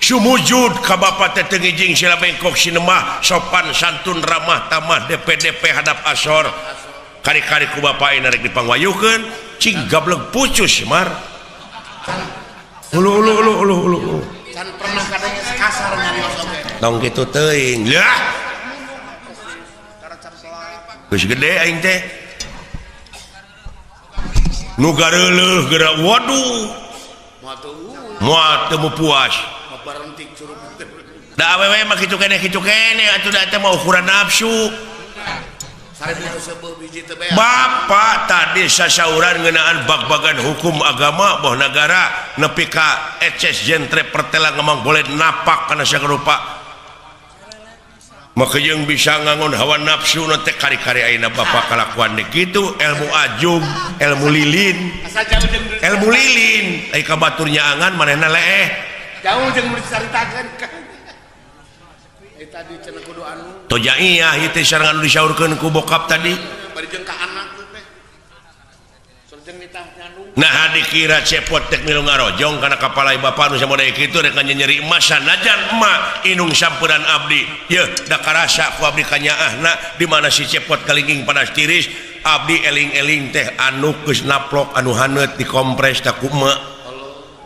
Sumujud ka bapak teh teu ngijing sila bengkok sinemah sopan santun ramah tamah DPDP hadap asor. Kari-kari ku bapak ayeuna rek dipangwayuhkeun cing gablek pucus Mar. Ulu ulu ulu ulu ulu. Can pernah kadang kasar nyarios oge. Tong kitu teuing. Lah. Geus gede aing teh. Nu gareuleuh geura waduh. Moal teu puas. Da awewe mah kitu keneh atuh da teh mah ukuran nafsu. Bapak tadi sasauran ngeunaan bag-bagan hukum agama boh nagara nepi ka eces jentre pertela ngemang boleh napak kana sagarupa. Maka jeung bisa ngangon hawa nafsu nu teh kari-kari ayeuna bapak kalakuan deui kitu ilmu ajum, ilmu lilin. Ilmu lilin ai ka batur nyaangan manehna leeh. Jauh jeung mun dicaritakeun. Tadi cenah kudu anu. Tojaiyah ieu teh sareng anu disaurkeun ku bokap tadi. Bari jeung ka anak teh. Sareng nitah nyandung. Nah dikira cepot tek milu ngarojong kana kapalai bapa nu samode kitu rek nyeri emas sanajan emak inung samperan abdi. Yeuh da karasa ku abdi kanyaahna di mana si cepot kalingking panas tiris abdi eling-eling teh anu geus naplok anu haneut dikompres ta ku emak.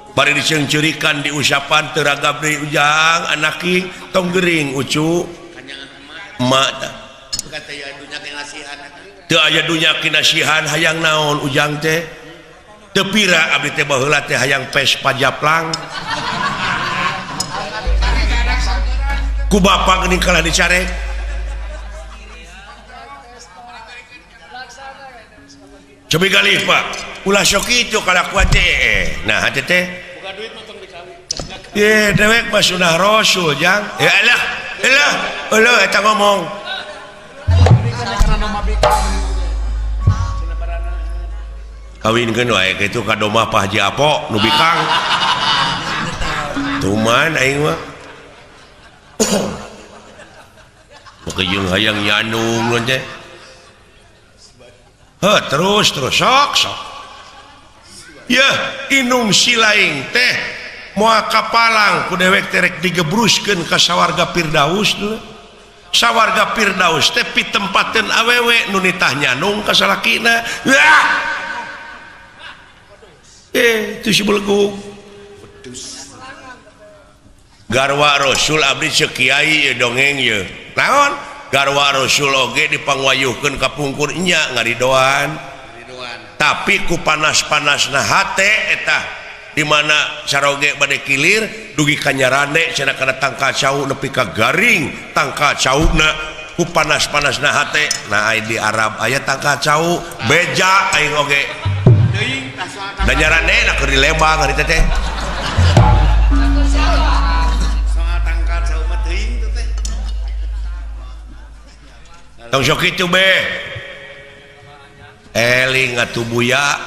Bari diceungceurikan diusapan teu ragab deui ujang anaki tong gering ucu emak tah teu aya dunya kinasihan hayang naon ujang teh teu pira abdi teh baheula teh hayang Vespa japlang ku bapa geuning kalah dicarek cobi galih Pak. Ulah sok kitu kalakuan teh. Nah hate teh. Buka duit mah tong dikawin. Ye dewek mah sunah rasul jang. Ya elah, elah, elah eta ngomong. Kawinkeun wae kitu ka domah Pak Haji Apo nu bikang. Tuman aing mah. Jeung hayang nyanung teh. Heuh terus terus sok sok. Yeuh inung silaing teh moal kapalang ku dewek teh rek digebruskeun ka sawarga Firdaus dulu. Sawarga Firdaus teh pitempateun awewe nu nitah nyanung ka salakina. Wah. Itu si belegug. Garwa Rasul abdi ceuk kiai dongeng ye. Naon? Garwa Rasul oge dipangwayuhkeun ka pungkur nya ngaridoan. Tapi ku panas-panasna hate eta di mana saroge bade kilir dugi ka nyarande cenah kana tangkal cau nepi ka garing tangkal cauna ku panas-panasna hate. Nah ai di Arab aya tangkal cau beja aing oge. Da nyarande na keur di Lembang hari teh teh. Tong sok kitu be. Eling atuh buya.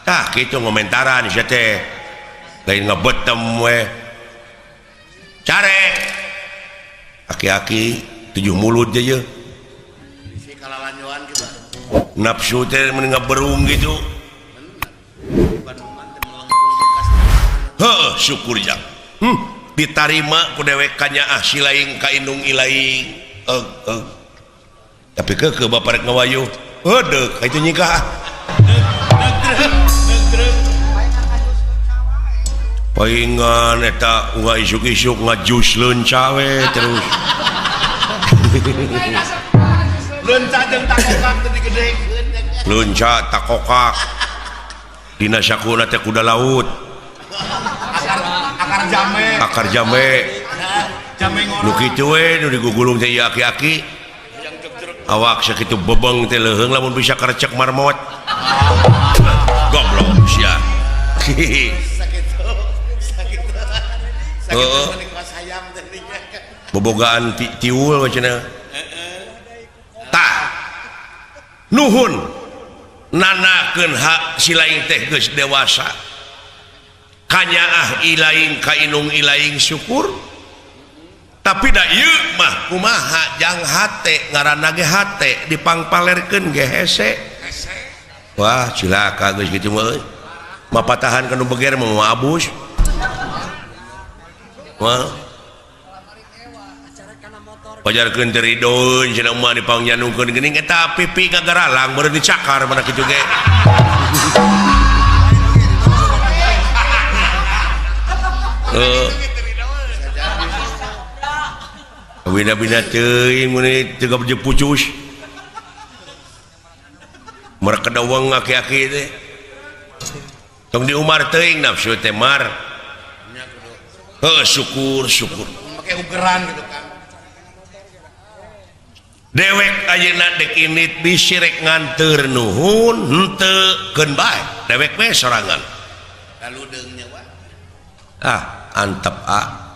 Tah kitu ngomentaran sia teh. Lain ngebetem we. Carek. Aki-aki 7 mulut je ye. Bisi kalalanjoan gitu. Nafsu teh mun ngaberung gitu. Heuh syukur jang. Ditarima ku dewek kanyaah silaing ka indung ilaing. Eug eug. Tapi keukeuh bapak rek ngawayuh. Heudeuk ka itu nyikah. Paingan eta unga isuk-isuk ngajus leunca we terus. Leunca jeung takokak teh digedekeun. Leunca takokak. Dina sakuna teh kuda laut. Akar jambe. Akar jambe. Jambe ngorok. Nu kitu we nu digugulung teh ieu aki-aki. Awak sakitu bebeng teh leuheung lamun bisa karecek marmot. Goblok sia. Heeh. Bobogaan tiul cenah. Tah. Nuhun nanakeun hak silaing teh geus dewasa. Kanyaah ilaing ka indung ilaing syukur. Tapi da ieu mah kumaha jang hate ngaranna ge hate dipangpalerkeun ge hese. Wah cilaka geus kitu mah euy. Mapatahan ka nu beger mah moal abus. Wah. Pajarkeun teh ridoeun cenah mah dipangnyandungkeun geuning eta pipi gagaralang beureun dicakar mana kitu ge. Heeh. Bina-bina teuing mun teu gabje pucus. Mereka dawang aki-aki teh. Tong di Umar teuing nafsu teh mar. Heuh syukur syukur. Make ugeran gitu kan. Dewek ayeuna dek init bisi rek nganteur nuhun henteu keun bae. Dewek we sorangan. Lalu deung nya wa. Ah, antep ah.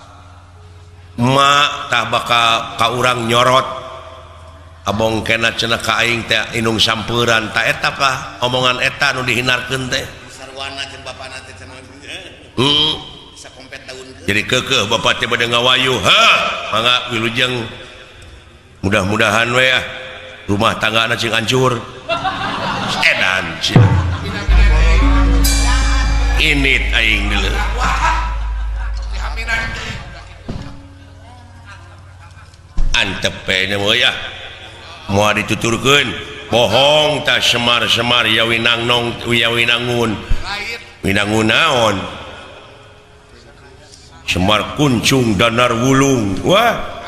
Ma tah bakal ka urang nyorot abong kena cenah ka aing teh indung sampeuran ta eta kah omongan eta nu dihinarkeun teh sarwana jeung bapana teh cenah. Bisa kompet daun. Jadi keukeuh bapa teh bade ngawayuh. Heuh, mangga wilujeng. Mudah-mudahan we ah rumah tanggana cing hancur. Edan sia. Init aing deuleu. Antep nya mah ya. Moal dituturkeun bohong tah semar-semar ya winangnong ya winangun. Winangun naon? Semar kuncung danar wulung. Wah.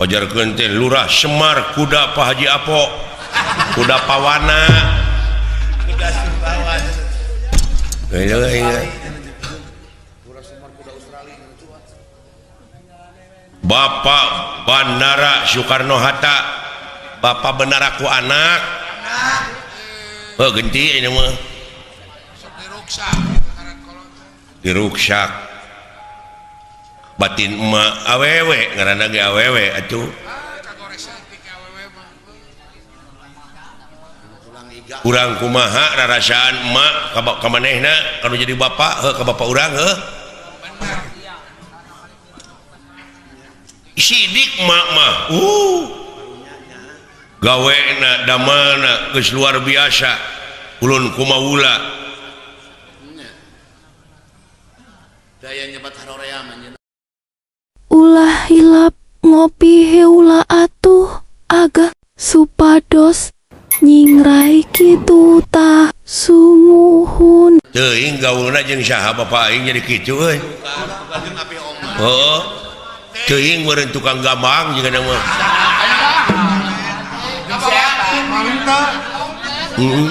Pajarkeun teh lurah Semar kuda Pak Haji Apo. Kuda pawana. Kuda Sumbawa. Bapak Bandara Soekarno Hatta, Bapak benar aku anak. Oh genti ini mah. Diruksak batin emak awewe ngaranna ge awewe atuh. Urang kumaha rarasaan emak ka manehna kanu jadi bapak heuh ka bapak urang heuh. Sidik emak mah gawena damelna geus luar biasa ulun kumaula. Ulah hilap ngopi heula atuh agak supados nyingrai kitu tah sumuhun. Teuing gaulna jeung saha bapa aing jadi kitu euy. Heeh. Teuing meureun tukang gambang jeung mah. Heeh.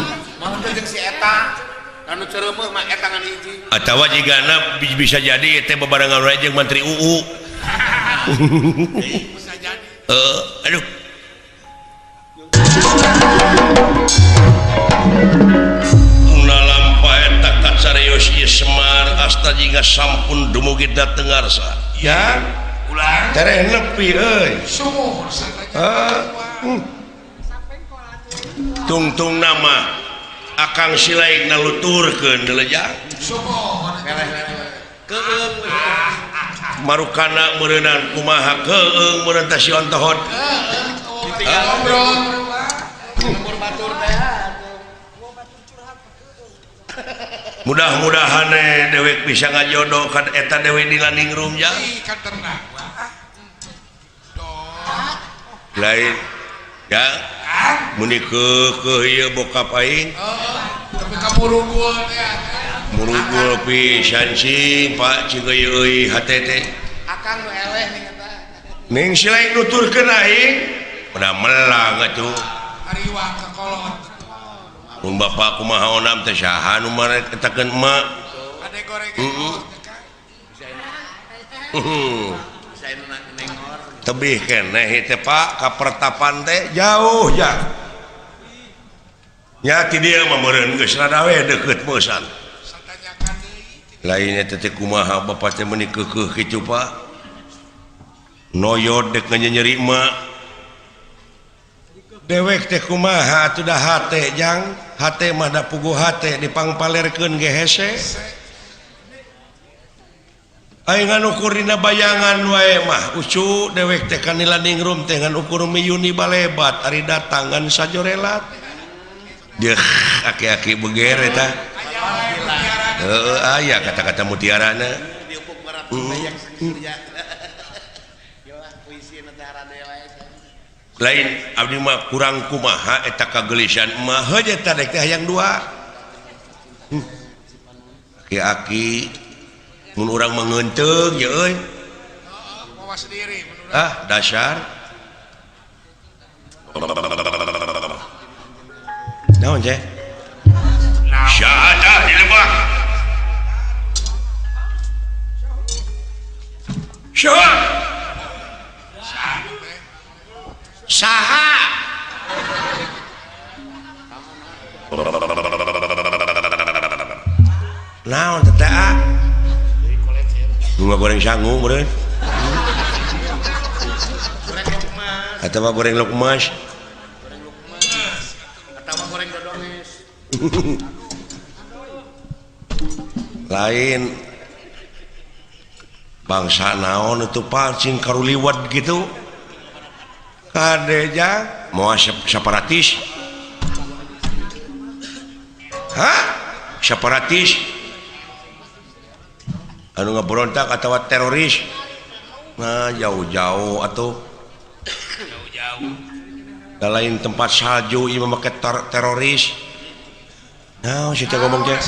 Jeung si eta anu cereumeuh mah eta ngan hiji. Atawa jigana bisa jadi teh bebarengan wae jeung Mantri UU. Bisa jadi. Aduh. Nalampa eta kacarios ieu Semar asta jiga sampun dumugi dateng ngarsa. Ya, ulah tereh nepi euy. Sumuhun satanya. Tungtung nama Akang Silaik naluturkeun deulejang. Sumuhun. Keung marukana meureunang kumaha keung meureun teh si ontohot. Ditinggal ngobrol. Lembur batur teh. Mudah-mudahan dewek bisa ngajodoh kan eta dewe di landing room ya. Lain ya muni keukeuh ieu bokap aing. Tapi ka murugul teh. Murugul pisan sih Pak cing euy hate teh. Akang nu eleh ning eta. Ning silaing nuturkeun aing udah melang atuh. Ariwang ka kolot. Mun bapak kumaha onam teh saha nu marek etakeun emak. Ade goreng. Heeh. Tebih keneh teh Pak ka pertapan teh jauh ya. Nya ti dieu mah meureun geus rada we deukeut meusan. Lainnya teh kumaha bapak teh meuni keukeuh kitu Pak. Noyod dek nyenyeri emak. Dewek teh kumaha atuh da hate jang, hate mah da puguh hate dipangpalerkeun ge hese. Aing ukur dina bayangan wae mah ucu dewek teh ka landing room teh ngan ukur miyuni balebat ari datangan sajorelat. Deuh aki-aki beger eta. Heeh aya kata-kata mutiarana. Lain abdi mah kurang kumaha eta kagelisan mah heuh eta dek teh hayang dua. Aki-aki mun urang mah ngeunteung ye euy. Mawas diri mun urang. Ah, dasar. Naon ceh? Syahadah di lebah. Syahadah. Saha. Naon teh ah? Bunga goreng sangu meureun. Atawa goreng lukmas. Goreng lukmas. Atawa goreng dodomes. Lain bangsa naon itu pancing karuliwat gitu. Kadeja mau separatis. Hah? Separatis. Anu ngaberontak atawa teroris. Nah, jauh-jauh atuh. Jauh-jauh. Da lain tempat salju ieu mah make teroris. Nah, si teh ngomong teh.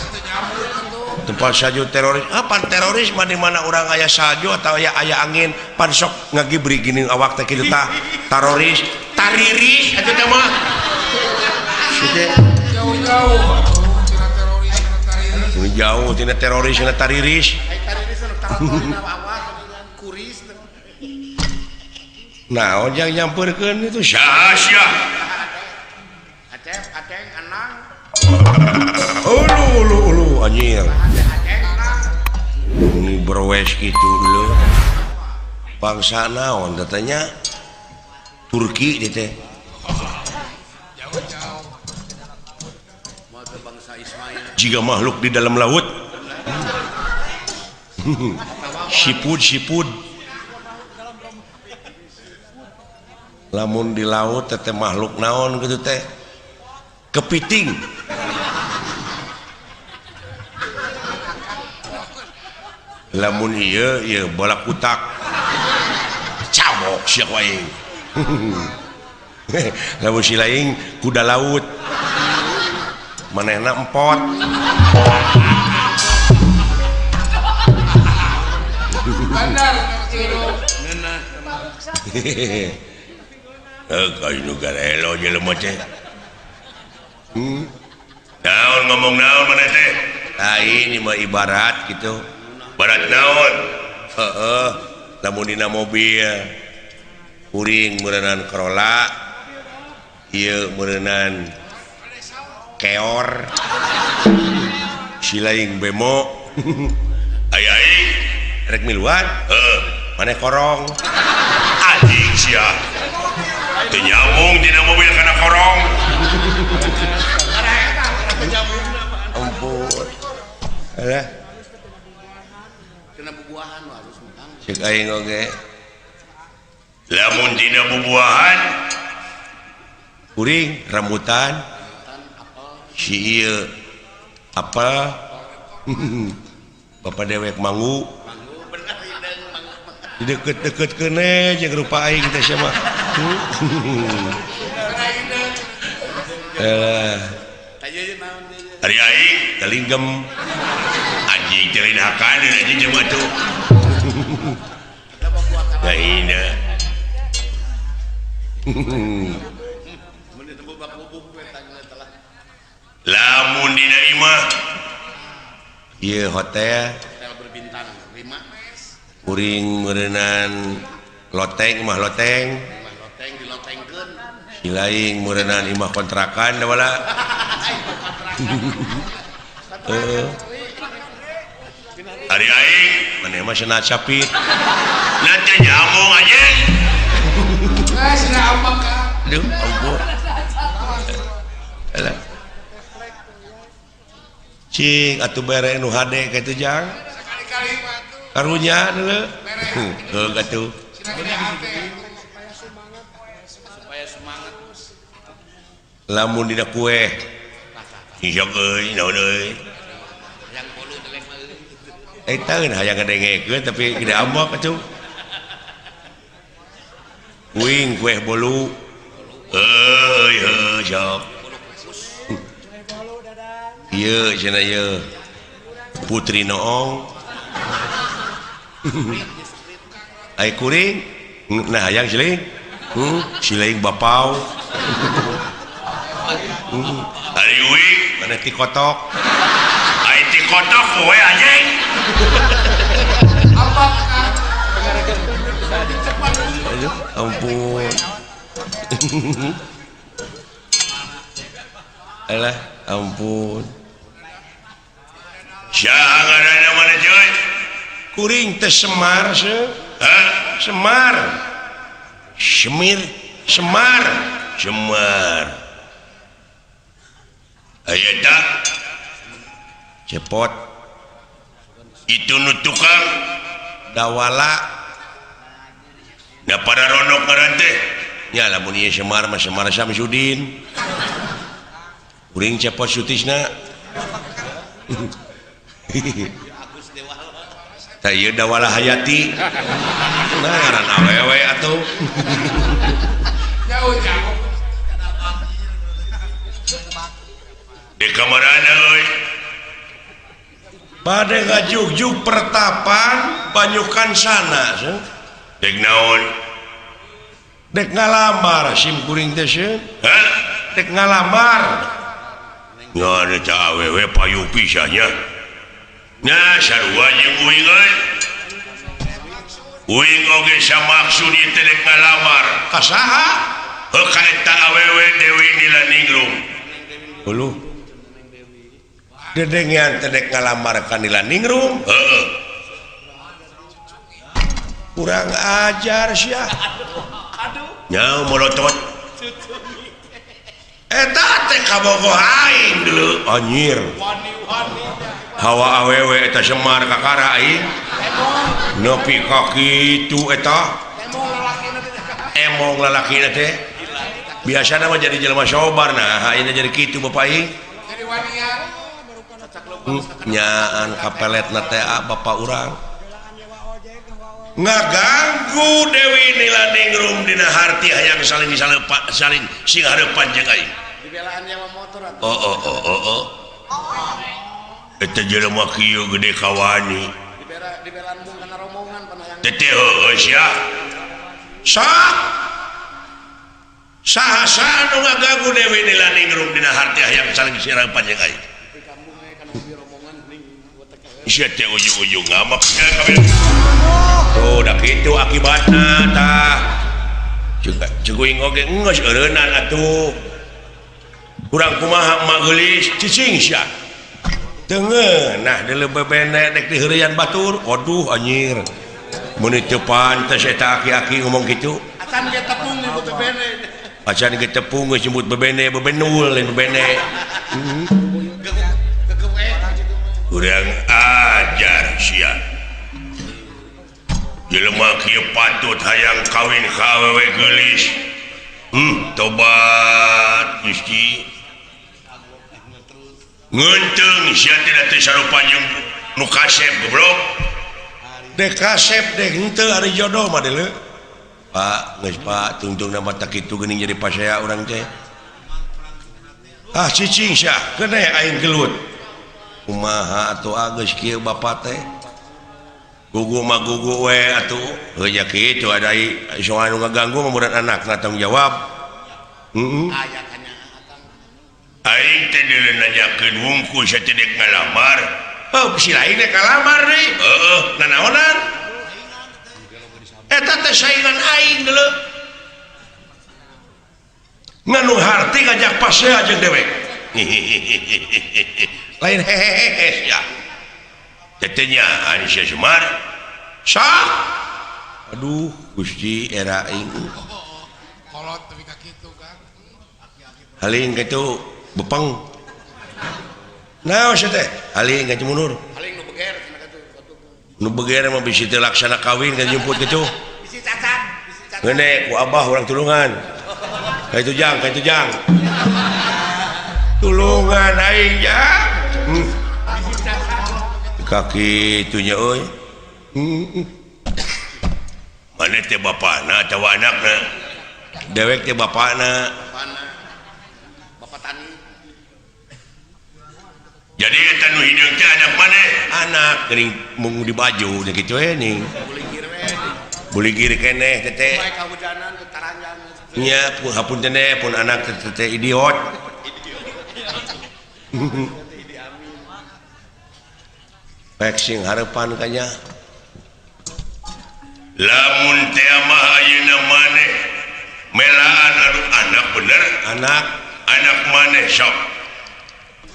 Tempat salju teroris. Ah, pan teroris mah di mana urang aya salju atau aya angin, pan sok ngagibri gini awak teh kitu tah. Teroris, tariris atuh teh mah. Si teh jauh-jauh tina teroris tina tariris. Jauh tina teroris tina tariris. Ai tariris anu taratorin awak kuris. Nah, ojang nyamperkeun itu sia-sia. Acep, aceng, anang. Ulu ulu ulu. Anjir ini berwes gitu dulu bangsa naon katanya Turki gitu jika makhluk di dalam laut sipud-sipud lamun di laut teh makhluk naon gitu teh kepiting lamun ieu ieu bola kutak cabok sia ku aing lamun si laing kuda laut manehna empot bandar kayu garelo jelema teh naon ngomong naon maneh teh ah ini mah ibarat gitu barat naon heeh lamun dina mobil kuring meureunan Corolla ieu meureunan keor si laing bemo aya aing rek miluan heeh maneh korong anjing sia teu nyambung dina mobil kana korong ampun alah kena bubuahan harus mutang cek aing oge lamun dina bubuahan kuring rambutan si ieu apel bapak dewek manggu di deket-deket kene jeung rupa aing teh sia mah ari aing talinggem anjing teh lain hakan anjing jeung atuh lainna lamun dina imah ieu hotel berbintang 5 kuring meureunan loteng imah loteng dilotengkeun si laing meureunan imah kontrakan da wala ari aing maneh mah cenah capit nanti nyambung anjing ah cenah ambang ka aduh ampun alah cing atuh bere nu hade kitu jang sakali-kali mah atuh karunya deuleu heuh atuh supaya semangat lamun dina kue isok euy naon euy hayang bolu deleng mah eta geun hayang ngadengekeun tapi gede ambek atuh kuing kue bolu euy heuh sok ieu cenah ieu Putri Noong ai kuring nah hayang siling siling bapau ari uing maneh ti kotok ai ti kotok we anjing aduh ampun alah ampun sia ngaranna maneh coy kuring teh Semar seuh hah Semar Semir Semar Semar aya eta cepot itu nu tukang dawala da para ronok ngaran teh nya lamun ieu Semar mah Semar Samsudin kuring cepot Sutisna tah ieu Dawala Hayati nah ngaran awewe atuh jauh jauh di kamarana euy bade ngajugjug pertapan banyukan sana dek naon dek ngalamar sim kuring teh sieun hah dek ngalamar ngan eta awewe payu pisan nya nah sarua jeung uing euy uing oge samaksud ieu teh dek ngalamar ka saha heuh ka eta awewe Dewi Nilaningrum heuh Dedengean teh dek ngalamar ka Nila Ningrum. Heeh. Kurang ajar sia. Aduh. Nyau molotot. Eta teh kabogoh aing deuleu anjir. Hawa awewe eta Semar kakara aing. Nepi ka kitu eta. Emong lalakina teh. Biasana mah jadi jelema sobar nah ayeuna jadi kitu bapak aing. Jadi wanian. Nyaan kapeletna teh bapak urang. Ngaganggu Dewi Nila Ningrum dina harti hayang saling saling sing hareupan jeung aing. Dibelaan nyewa motor atuh. Oh oh oh oh oh. Eta jelema kieu gede kawani. Dibelaan mung kana rombongan panayang. Teh heueuh sia. Sok. Saha-saha nu ngaganggu Dewi Nila Ningrum dina harti hayang saling sing hareupan jeung aing. Sia teh ujung-ujung ngamak kabeh. Tuh dah kitu akibatna tah. Ceguing oge geus eureunnan atuh. Kurang kumaha emak geulis cicing sia. Teu ngeunah deuleu bebene dek diheureuyan batur. Waduh anjir. Meuni teu pantes eta aki-aki ngomong kitu. Acan ge tepung nyebut bebene. Acan ge tepung geus nyebut bebene, bebenul lain bebene. Kurang ajar sia. Jelema kieu patut hayang kawin ka awewe geulis. Tobat Gusti. Ngeunteung sia teh teu sarupa jeung nu kasep goblok. Dek kasep dek henteu ari jodoh mah deuleu. Pak, geus Pak, tungtungna mah tak kitu geuning jadi pasea urang teh. Ah cicing sia, keun aing gelut. Kumaha atuh geus kieu bapa teh. Gugu mah gugu we atuh. Heuh nya kitu ada soal nu ngaganggu mah muran anakna tanggung jawab. Heeh. Aing teh deuleu nanyakeun wungkul sia teh dek ngalamar. Heuh si lain dek ngalamar deui. Heueuh, nanaonan? Eta teh saingan aing deuleu. Nganu harti ngajak pasea jeung dewek. Lain hehehe ya. Tetenya Aisyah Semar. Sah. Aduh, Gusti era aing. Kolot tapi ka kitu kan. Haling kitu bepeng. Naon sia teh? Haling ka mundur. Haling nu beger cenah kitu. Nu beger mah bisi teu laksana kawin ka jemput kitu. Bisi cacat, bisi cacat. Ngeune ku abah urang tulungan. Ka itu jang, ka itu jang. Tulungan aing ya. Kaki itunya euy. Mana teh bapana atawa anakna? Dewek teh bapana. Bapak tani. Jadi eta nu hideung teh anak maneh? Anak geuning mung di baju nya kitu we ning. Buligir keneh teh. Bae kahujanan taranjang. Nya hapunten teh pun anak teh idiot. Pek sing harepan kanya. Lamun teh mah ayeuna maneh melaan anu anak bener anak anak maneh sok.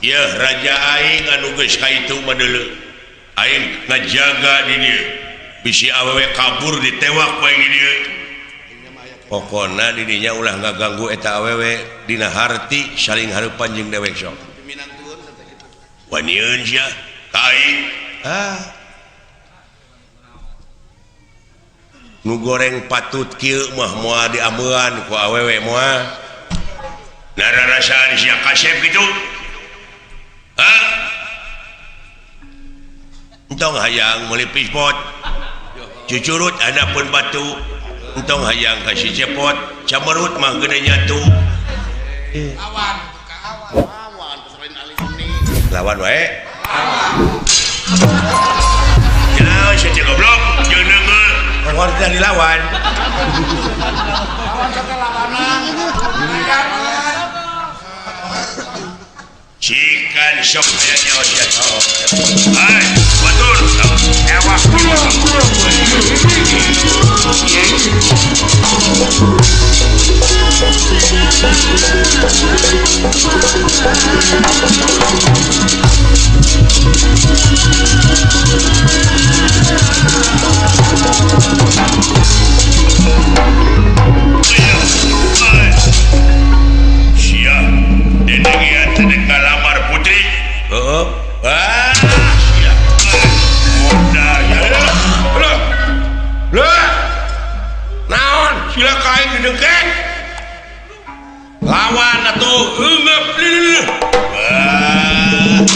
Yeuh raja aing anu geus ka itu mah deuleu. Aing ngajaga di dieu. Bisi awewe kabur ditewak bae di dieu. Pokona di dinya ulah ngaganggu eta awewe dina harti saling hareupan jeung dewek sok. Wanieun sia ka aing. Ah. Nu goreng patut kieu mah moal diameuan ku awewe moal. Nararasaan sia kasep kitu. Hah? Entong hayang meuli pispot. Cucurut handapeun batu. Entong hayang ka si cepot, camerut mah gede nyatu. Lawan lawan pesantren alumni. Lawan wae. Ya, sia goblok, jeung deungeul. Lawan teh dilawan. Lawan teh lawanan. Cikan sok aya nyawa sia. Hai, batur. Ewah. Gila kain didengkek. Lawan atuh eungeup leuh. Wah.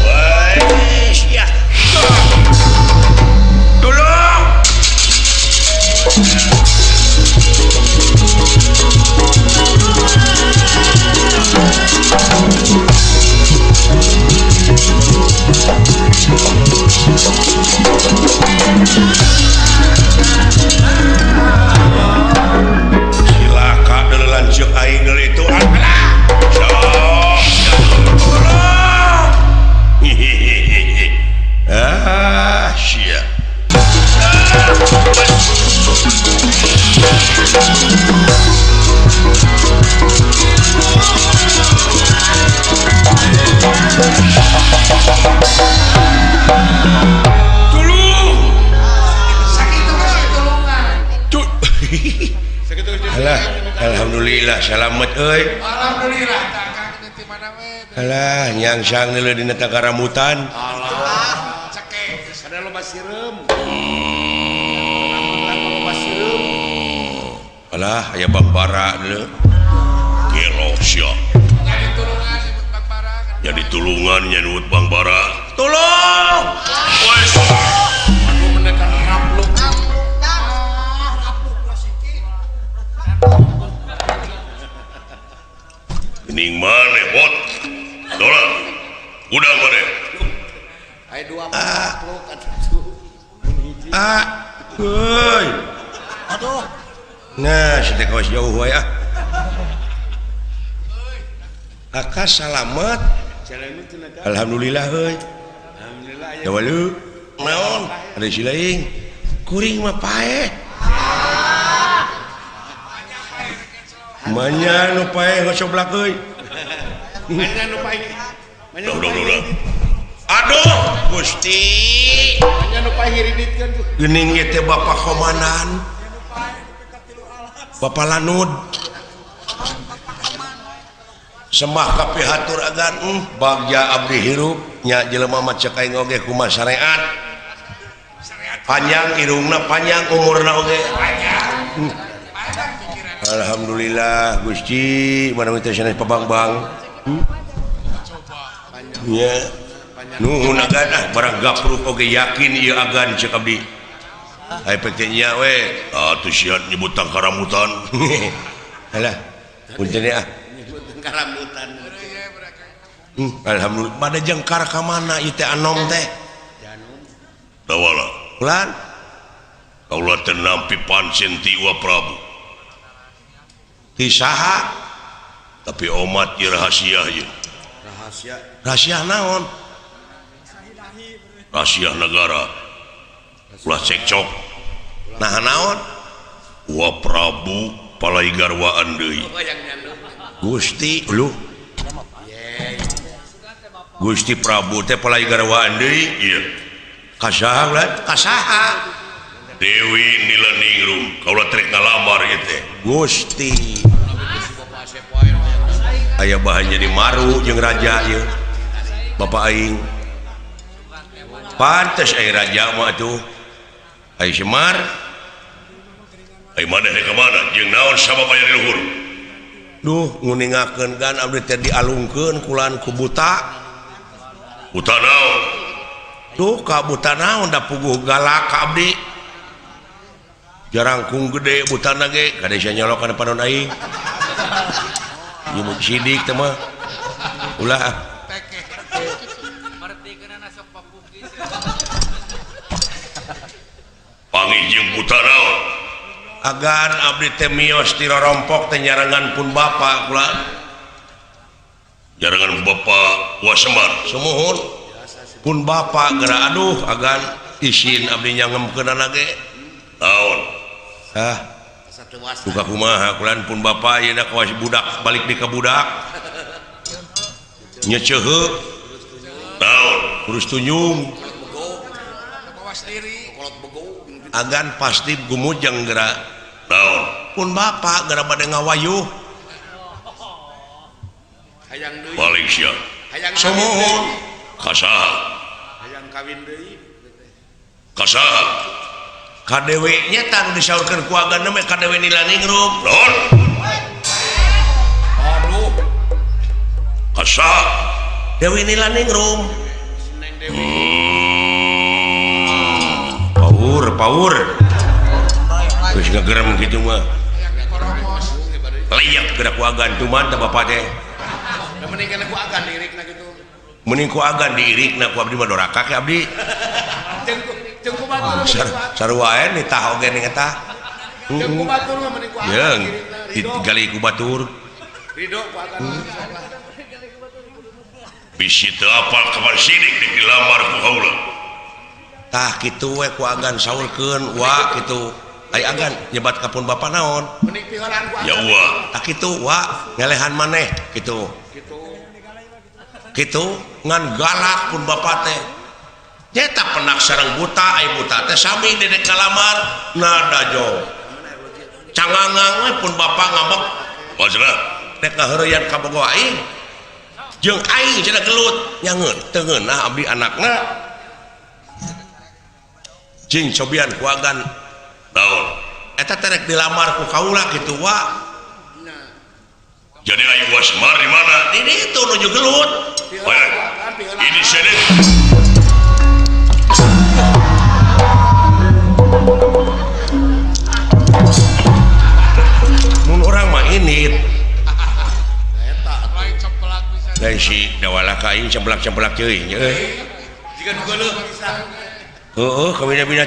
Wah, sia. Tolong. Cilaka deuleu lanceuk aing deuleu itu. Alah. Sok. Tolong. Ah, sia. Tulung. Sakitu geus ditulungan. Alah, alhamdulillah salamet euy. Alhamdulillah tah Kang di mana we. Alah, nyangsang deuleu dina tangkaramutan. Alah, cekek. Ada loba sireum. Loba sireum. Alah, aya Bang Bara deuleu. Gelo sia. Jadi tulungan nyebut Bang Bara. Jadi tulungan nyebut Bang Bara. Tolong. Wes. Aduh menekan rapluk. Ah, rapluk lah siki. Gening maneh bot. Dola. Udang maneh. Aya dua rapluk atuh. Ah. Heuy. Aduh. Nah, si teh kawas jauh wae ah. Akas salamet. Alhamdulillah heuy. Alhamdulillah aya. Dawalu. Naon? Ada si lain. Kuring mah paeh. Manya nu paeh ngocoblak euy. Manya nu paeh. Manya nu paeh. Aduh, Gusti. Manya nu paeh ngiriditkeun tuh. Geuning ieu teh Bapak Komandan. Bapak Lanud. Sembah kapihatur agan bagja abdi hirup nya jelema mah cek aing oge kumaha syariat. Panjang irungna panjang umurna oge. Panjang. Alhamdulillah Gusti mana teh sanes pabangbang. Nya nuhun agan ah barang gapruk oge yakin ieu agan cek abdi. Ai pek teh nya we atuh sia nyebut tangkaramutan. Halah punten ah. Karamutan. Alhamdulillah pada jengkar ka mana ieu teh anom teh? Dawala. Ulan. Kaula teh nampi pancen ti Wa Prabu. Ti saha? Tapi omat ieu rahasia ieu. Rahasia. Rahasia naon? Rahasia negara. Ulah cekcok. Nah naon? Wa Prabu palai garwaan deui. Gusti lu Gusti Prabu teh palai garwaan deui ieu kasaha ulah kasaha Dewi Nilaningrum kaula trek ngalamar ieu teh Gusti aya bahan jadi maru jeung raja ieu Bapak aing pantes aya raja mah atuh aya Semar aya maneh ka mana jeung naon sabab aya di luhur. Duh nguningakeun gan abdi teh dialungkeun kulan ku buta. Buta naon? Duh ka buta naon da puguh galak ka abdi. Jarangkung gede butana ge kade sia nyolok kana panon aing. Nyebut sidik teh mah. Ulah. Panggih jeung buta naon? Agan abdi teh mios ti rorompok teh nyarengan pun bapa kula. Nyarengan bapa Wa Semar. Sumuhun. Pun bapa geura aduh agan isin abdi nyangemkeunana ge. Naon? Hah. Duka kumaha kulan pun bapa ayeuna kawas budak balik di ka budak. Nyeceuheuk. Naon? Kurus tunjung. Agan pasti gumujeng geura. Naon? Pun bapa geura bade ngawayuh. Hayang deui. Balik sia. Hayang Sumuhun. Kasaha? Hayang kawin deui. Kasaha? Ka Dewi nya tah disaurkeun ku agan mah ka Dewi Nilaningrum. Naon? Aduh. Kasa Dewi Nilaningrum. Paur, paur. Geus ngagerem kitu mah. Layak gerak ku agan cuman teh bapak teh. Da mending kana ku agan diirikna kitu. Mending ku agan diirikna ku abdi mah doraka ke abdi. Jeung ku batur sarua wae nitah oge ning eta. Jeung ku batur mah mending ku agan diirikna. Digali ku batur. Ridho ku agan. Bisi teu apal kabar sidik di dilamar ku kaula. Tah kitu we ku agan saurkeun wa kitu. Ai agan nyebat ka pun bapa naon? Mending piholaan ku agan. Ya wa. Tah kitu wa ngelehan maneh kitu. Kitu ngan galak pun bapa teh. Nyeta penak sareng buta, ai buta teh sami dedek kalamar nada jo. Cangangang we pun bapa ngambek. Maksudna rek ngaheureyan ka bogo aing. Jeung aing cenah gelut nyangeun teu ngeunah abdi anakna. Cing cobian ku agan naon? Eta teh rek dilamar ku kaula kitu wa. Jadi aing Semar di mana? Di ditu nuju gelut. Ini sedet. Mun urang mah init. Lain si dawala ka aing cemplak-cemplak teuing euy. Jiga nu geuleuh bisa. Heueuh kabina-bina.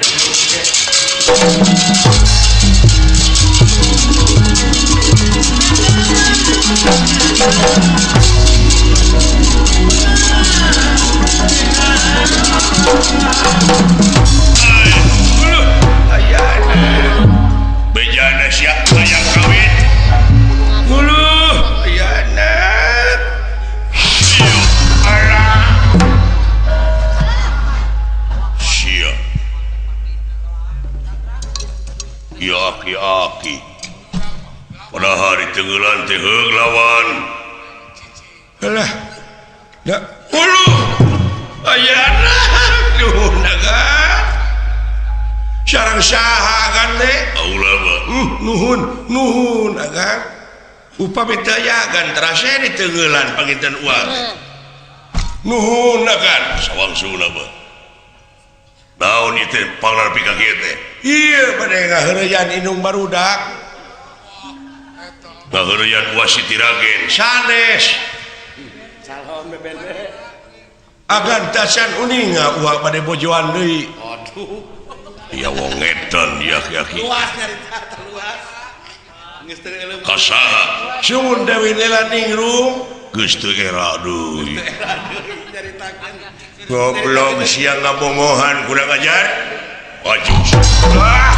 Bejana sia hayang kawin. Uluh, ayana. Alah. Sia. Ya aki-aki. Pada hari tenggelan teh heug lawan. Alah. Da uluh. Ayana. Nuhun agan. Sareng saha agan teh? Aula mah. Nuhun, nuhun agan. Upami teu aya agan terasa ditenggelan panginten uang. Nuhun agan sawangsulna mah. Naon ieu teh panglarpi ka kieu teh? Ieu bade ngaheureyan indung barudak. Ngaheureyan Wasiti Ragen sanes. Calon bebende. Agan tacan uninga uang bade bojoan deui. Aduh. Ya wong edan ya aki-aki. Luas nyarita luas. Geus teu euleum. Ka saha? Sumun Dewi Nilaningrum geus teu era deui. Goblok sia ngabongohan kurang ajar. Maju. Ah.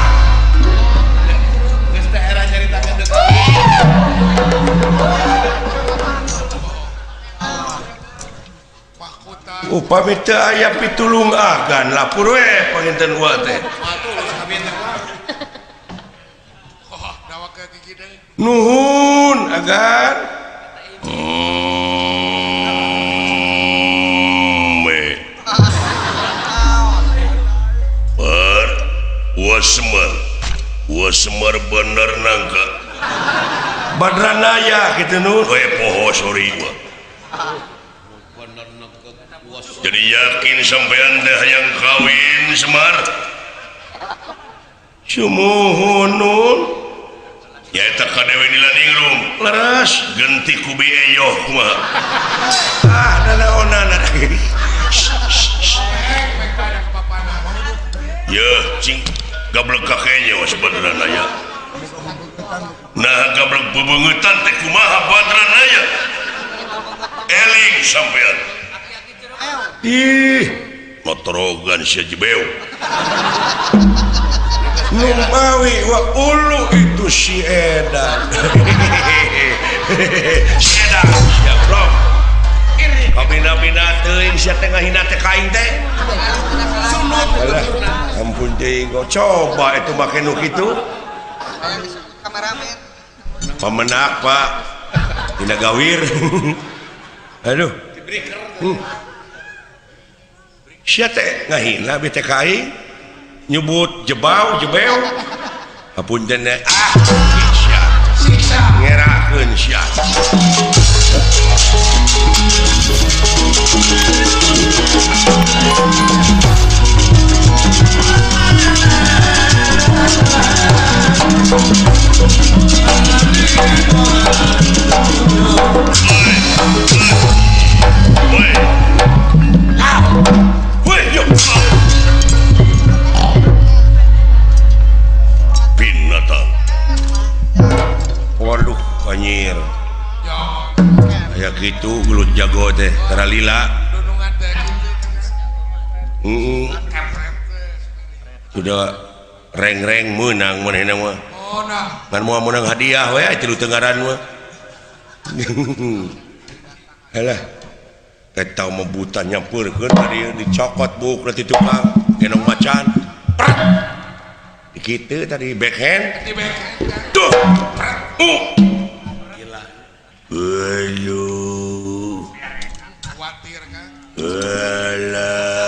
Geus teu era nyaritakeun deui. Upami teu aya pitulung agan lapur we panginten uwa teh. Nuhun agan. Semar bener nangka Badranaya kitu nu we poho sorry gua. Jadi yakin sampean teh hayang kawin Semar? Sumuhun nun. Nyaeta ka Dewi Nilaningrum. Leres genti ku bi eyoh kumaha. Ah nanaonan. Yeuh cing gablek ka kenyo Badranaya. Nah gablek bebeungeutan teh kumaha Badranaya? Eling sampean. Ih, motorogan sia jebeu. Numawi wa ulu itu si edan. Si edan sia bro. Kabina-bina teuing sia teh ngahina teh ka aing teh. Alah, ampun teuing kok coba itu make nu kitu. Pamenak Pak. Dina gawir. Aduh. Sia teh ngahina bi teh ka aing. Nyebut jebau jebeu. Hapunten ah siksa. Siksa ngerakeun sia. Binatang. Waduh, anjir. Aya kitu gelut jago teh, tara lila. Sudah reng-reng menang manehna mah. Ngan moal menang hadiah we tilu tenggaran mah. Halah. Eta mah buta nyampeurkeun tadi dicokot buuk ti tukang gendong macan. Pret. Kitu tadi backhand. Di backhand. Tuh. Gila. Aduh. Khawatir kan. Elap.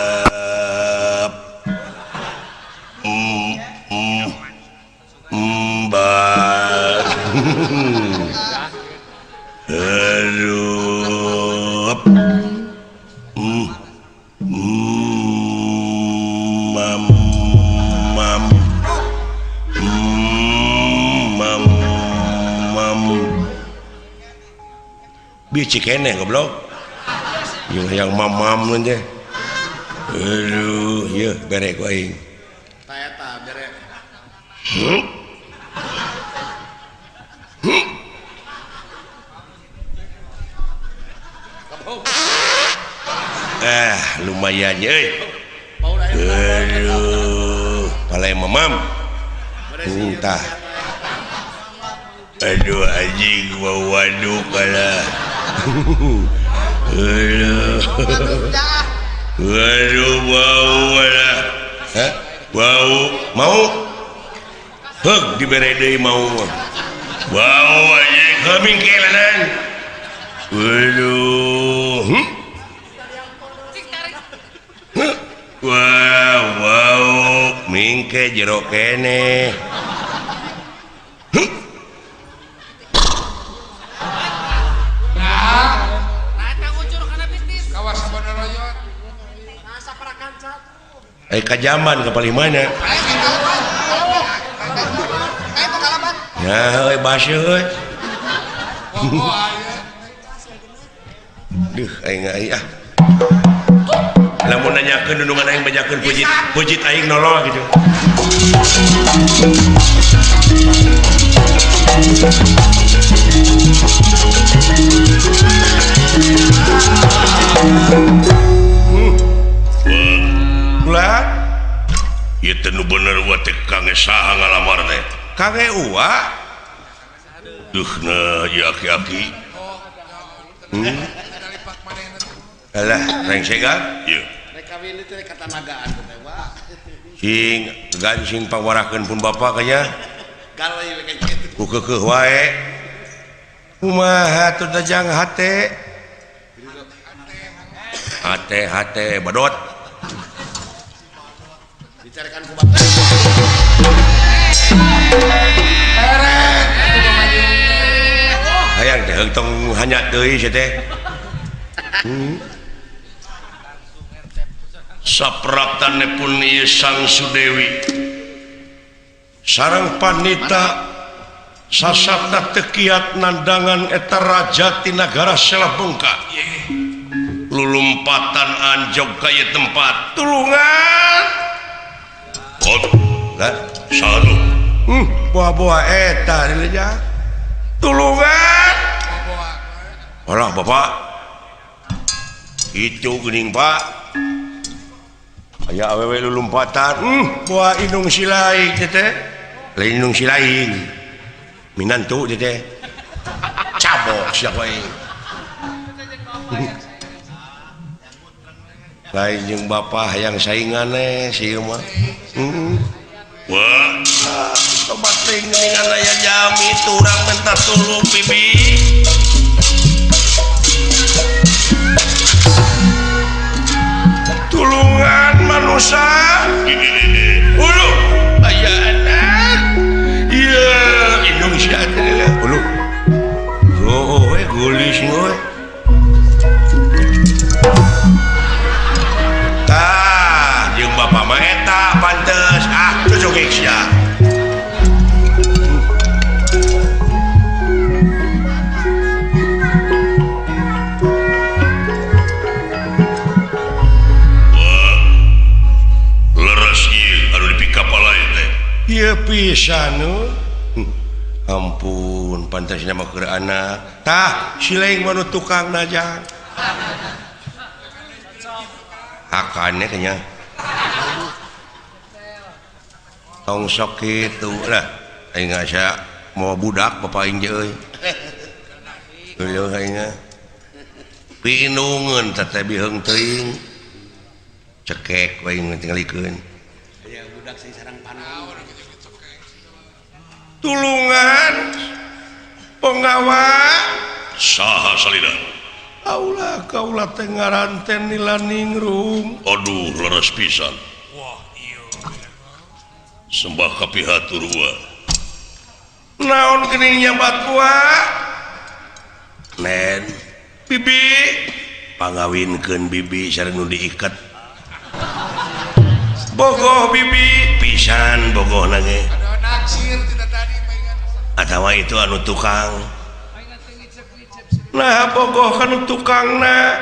Mbak. Aduh. Mam mam mam mam. Bici keneh goblok. Yung hayang mamam nun teh. Aduh, ieu bere ku aing. Ta eta bere. Lumayan euy. Aduh, palai mamam. Entah. Aduh anjing bau waduk kalah. Aduh. Aduh bau kalah. Hah? Bau mau? Heug dibere deui mau. Bau anjing heuh mingkelanan. Aduh. Wow, wow, mingke jero kene. Kajaman ke paling mana? Nah, euy baseuh euy. Duh, aing aing ah. Lamun nanyakeun nundungan aing bajakeun pujit, pujit aing nolol gitu. Ulah. Ieu teh nu bener wa teh kange saha ngalamar teh? Kange uwa. Duh na ieu aki-aki. Alah, rengsegan? Ieu. Rek kawin teh katanagaan teh wa. Sing gan sing pangwarahkeun pun bapa kanya. Gawe we kitu. Ku keukeuh wae. Kumaha atuh dajang hate? Hate hate badot. Dicarikan ku bapak. Hayang teh tong hanya deui sia teh. Sapraptane pun ieu Sang Sudewi sareng panita sasatna teu kiat nandangan eta raja ti nagara Selabengka. Lulumpatan anjog ka ieu tempat. Tulungan. Lah, sanu. Buah-buah eta dileja. Tulungan. Alah bapak. Itu geuning pak. Aya awewe lulumpatan. Buah indung silaing teh teh. Lain indung silaing. Minantu teh teh. Cabok sia aing. Lain jeung bapak hayang saingan eh si mah. Wah, tobat teh geuningan aya jami turang minta tulung bibi. Tulungan manusia. Ulun. pisan ampun pantasna mah keur anak tah sileng mah nu tukang najang hakannya kayaknya tong sok kitu lah aing asa mau budak bapak aing euy leuh aing piinungeun teh biheung teuing cekek we aing tingalikeun aya budak sing sarang panon tulungan penggawa saha salida aula kaula teh ngaran teh Nilaningrum aduh leres pisan wah ieu sembah kapihatur wa naon geuning nyabat wa nen bibi pangawinkeun bibi sareng nu diiket bogoh bibi pisan bogohna ge atawa itu anu tukang nah bogoh kanu tukangna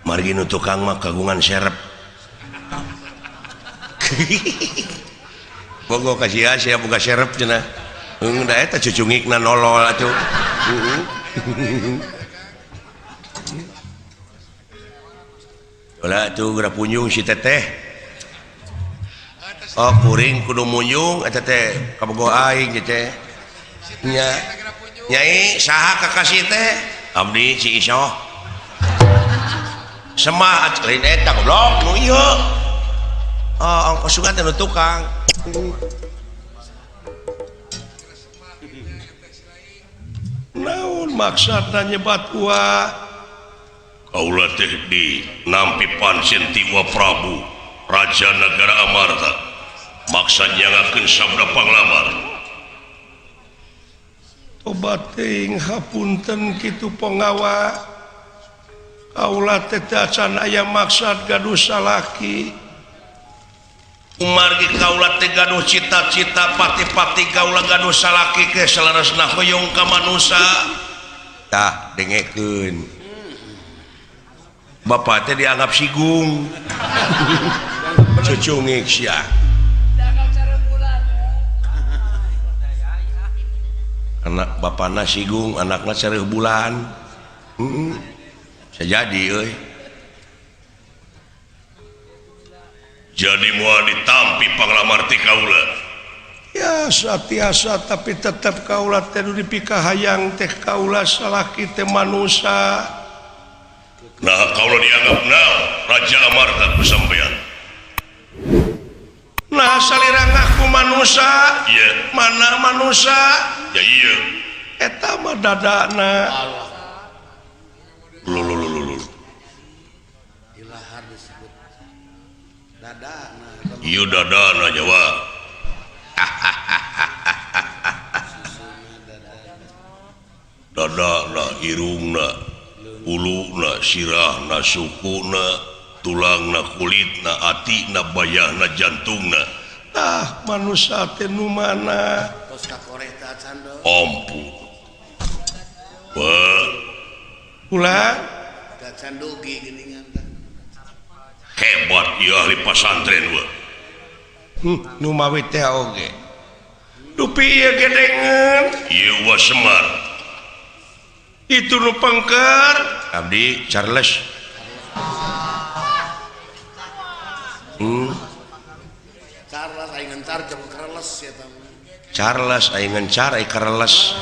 margi nu tukang mah kagungan serep bogoh ka sia sia boga serep cenah heung da eta cucungikna nolol atuh ulah atuh geura punjung si teteh oh kuring kudu munjung eta teh kabogoh aing teh nya nyai saha kakasih teh abdi si Isoh semah lain eta goblok nu ieu oh ongkos sugan teh nu tukang naon maksudna nyebat wa kaula teh di nampi pancen ti wa Prabu Raja Negara Amarta maksa nyangakeun sabda panglamar tobat teuing hapunten kitu panggawa kaula teh acan aya maksad gaduh salaki margi kaula teh gaduh cita-cita pati-pati kaula gaduh salaki ke saleresna hoyong ka manusa tah dengekeun bapak teh dianggap sigung cucungik sia anak bapana sigung anakna sareuh bulan bisa jadi euy jadi moal ditampi panglamar ti kaula ya satiasa tapi tetep kaula teh nu dipikahayang teh kaula salaki teh manusa nah kaula dianggap naon Raja Amarta ku sampean nah salira ngaku manusa ieu mana manusa ya ieu eta mah dadana lulululul ilahar disebut dadana ieu dadana nyawa dadana irungna uluna sirahna sukuna tulangna kulitna atina bayahna jantungna tah manusa teh nu mana tos kakoreh teh acan deui ampun ba ulah teh acan dugi geuningan teh hebat ieu ahli pasantren we nu mawi teh oge dupi ieu gedengeun ieu wa Semar itu nu pengker abdi Charles Charles aing ngencar jeung kereles eta Charles aing ngencar aing kereles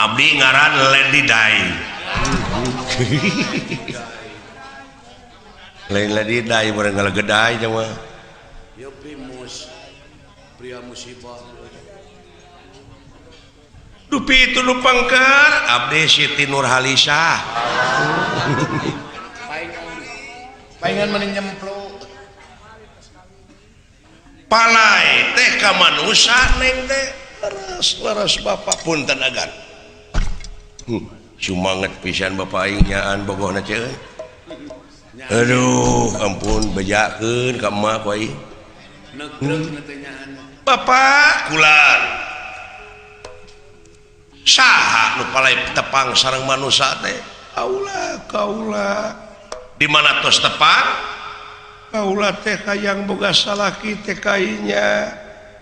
abdi ngaran Lady Di lain Lady Di bareng ngalegedai nya mah ieu primus pria musibah dupi itu nu pengker abdi Siti Nurhalisah paingan meni nyemplo palai teh ka manusa neng teh leres leres bapak punten agan sumanget pisan bapak aing nyaan bogohna ceu aduh ampun bejakeun ka emak ku aing bapak kulan saha nu palai tepang sareng manusa teh aula kaula di mana tos tepang Kaula teh hayang boga salaki teh kainya.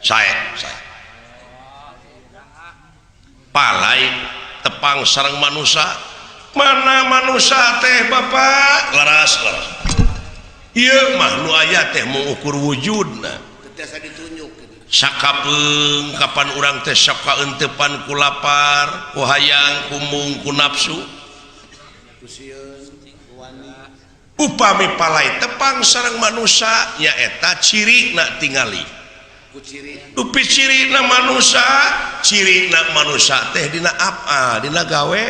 Sae, sae. Palai tepang sareng manusa. Mana manusa teh Bapak? Leras, leras. Ieu mah nu aya teh mengukur wujudna. Teu ditunjuk. Sakapeung kapan urang teh sok kaeunteupan ku lapar, ku hayang, ku mung, ku nafsu. Upami palai tepang sareng manusa nyaeta cirina tingali. Dupi cirina manusa, cirina manusa teh dina apa, dina gawe.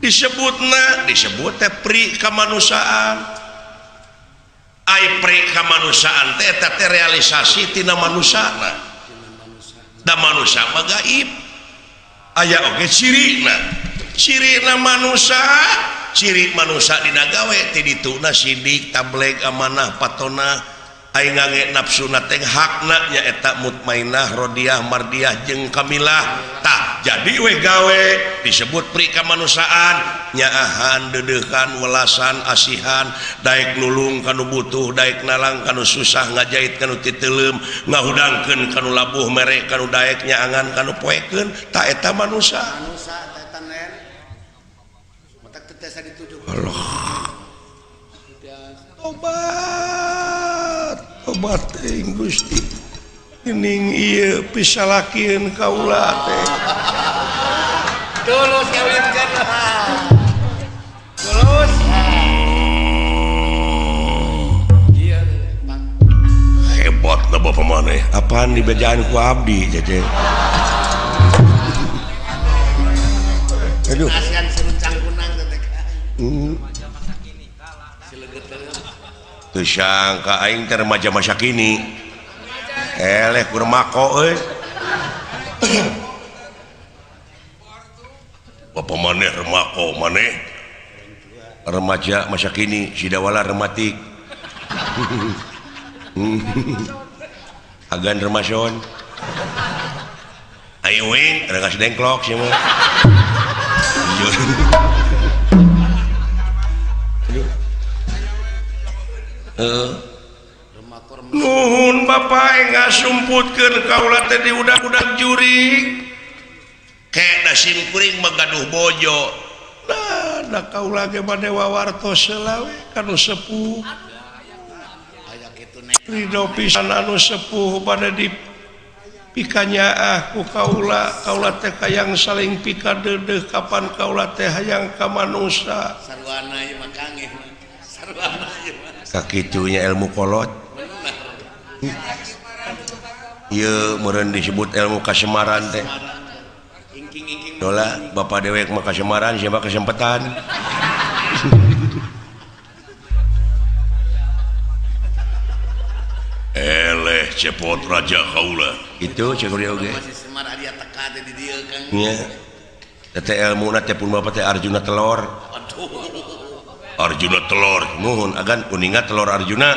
Disebutna, disebut teh pri kamanusiaan. Ai pri kamanusiaan teh eta teh realisasi tina manusana. Da manusa mah gaib. Aya oge cirina. Cirina manusa, ciri manusa dina gawe ti dituna sidik, tableg, amanah, patona, ai ngange nafsuna teh hakna nyaeta mutmainah, rodiah, mardiah jeung kamilah. Tah jadi we gawe disebut pri kamanusiaan, nyaahan, deudeuhan, welasan, asihan, daek nulung kanu butuh, daek nalang kanu susah, ngajait kanu titeuleum, ngahudangkeun kanu labuh, mere kanu daek, nyaangan kanu poekeun, tah eta manusa. Manusa teh eta nen. Matak teu tiasa ditujuk. Allah. Tobat, tobat teuing Gusti. Ining ieu pisalakieun kaula teh. Tulus kawinkeun. Tulus. Iya, Bang. Hebat na bapak maneh. Apaan dibejaan ku abdi cece. Aduh. Kasihan si Runcang Kunang teh. Teu sangka aing teh remaja masa kini. Eleh ku remako euy. Bapak maneh remako maneh. Remaja masa kini sidawala rematik. Agan remason. Ayo wing, rengas dengklok sih mah. Nuhun Bapak ngasumputkeun kaula teh di udag-udag jurig. Kek da sim kuring mah gaduh bojo. Nah, da kaula ge bade wawartos heula we kanu sepuh. Aya kitu nek. Ridho pisan anu sepuh bade di pikanyaah ku kaula, kaula teh hayang saling pikadeudeuh kapan kaula teh hayang ka manusa. Sarwana ieu mah kange. Sarwana ieu mah. Kakitunya ilmu kolot. Ieu meureun disebut ilmu kasemaran teh. Dola bapak dewek mah kasemaran siapa kesempetan. Eleh cepot raja kaula. Itu cek oge. Semar aya teka teh di dieu Kang. Nya. Teh ilmuna teh pun bapak teh Arjuna telor. Aduh. Arjuna telor, nuhun agan kuninga telor Arjuna.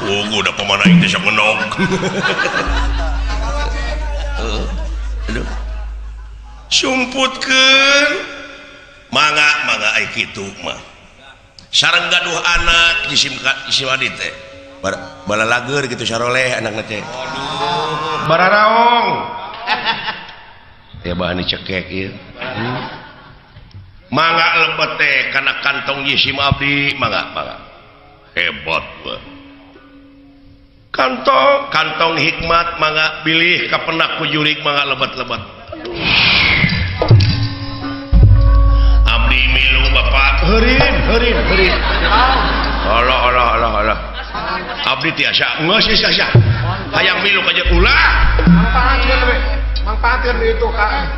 Oh, udah pemana aing teh sok ngenog. Aduh. Sumputkeun. Mangga mangga ai kitu mah. Sareng gaduh anak jisim jisim adi teh. Balalager kitu saroleh anakna teh. Aduh. Bararaong. Ya bahan dicekek ieu. Mangga lebet teh kana kantong jisim abdi, mangga mangga. Hebat mah. Kantong kantong hikmat mangga bilih kapenak ku jurig mangga lebet-lebet. Abdi milu bapak heurin heurin heurin. Allah Allah Allah Allah. Abdi tiasa geus sia. Hayang milu ka ulah. Mangpaatkeun we. Mangpaatkeun itu ka.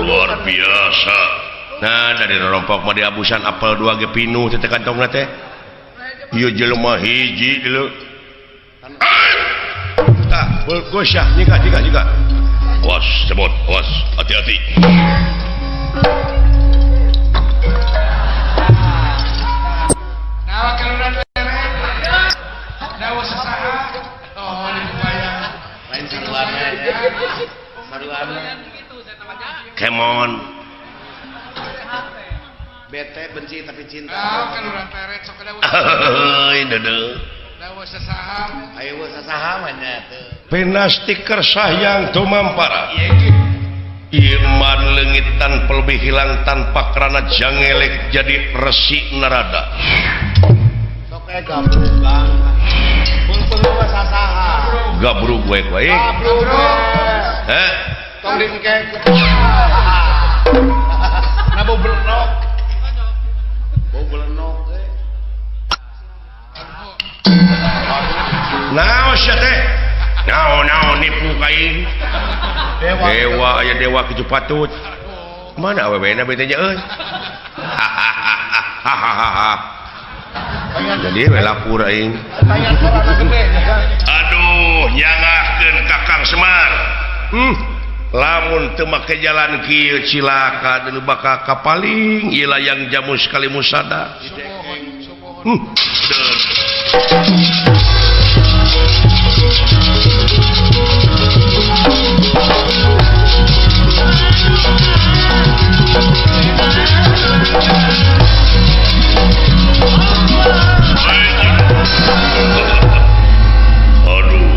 Luar biasa. Nah dari rompok mah diabusan apel 2 ge pinuh teh kantongna teh. Ieu jelema hiji deuleu. Tah, gosah nyika nyika nyika. Awas, cebot, awas, hati-hati. Nah, keluaran lere. Dawa sesaha. Oh, dibayar. Lain saruana. Saruana. Kemon. Bete benci tapi cinta. Ah, kan urang teret sok ada. Heuy deudeuh. Dawa sasaha. Ayo sasaha mah nya teu. Pinasti kersayang tumampara. Iman leungit tanpa lebih hilang tanpa kerana jangelek jadi resi narada. Sok gabrug Bang. Pungpung mah sasaha. Gabrug we wae. Gabrug. Heh. Tong dingkek. Na bau belenok. Bau belenok teh. Naon sia teh? Naon-naon nipu ka aing. Dewa aya dewa kitu patut. Mana awewena bete nya euy. Hahaha. Jadi we lapur aing. Aduh, nyangahkeun Kakang Semar. Lamun teu make jalan kieu cilaka deui bakal kapaling ieu layang jamus kali musada. Aduh,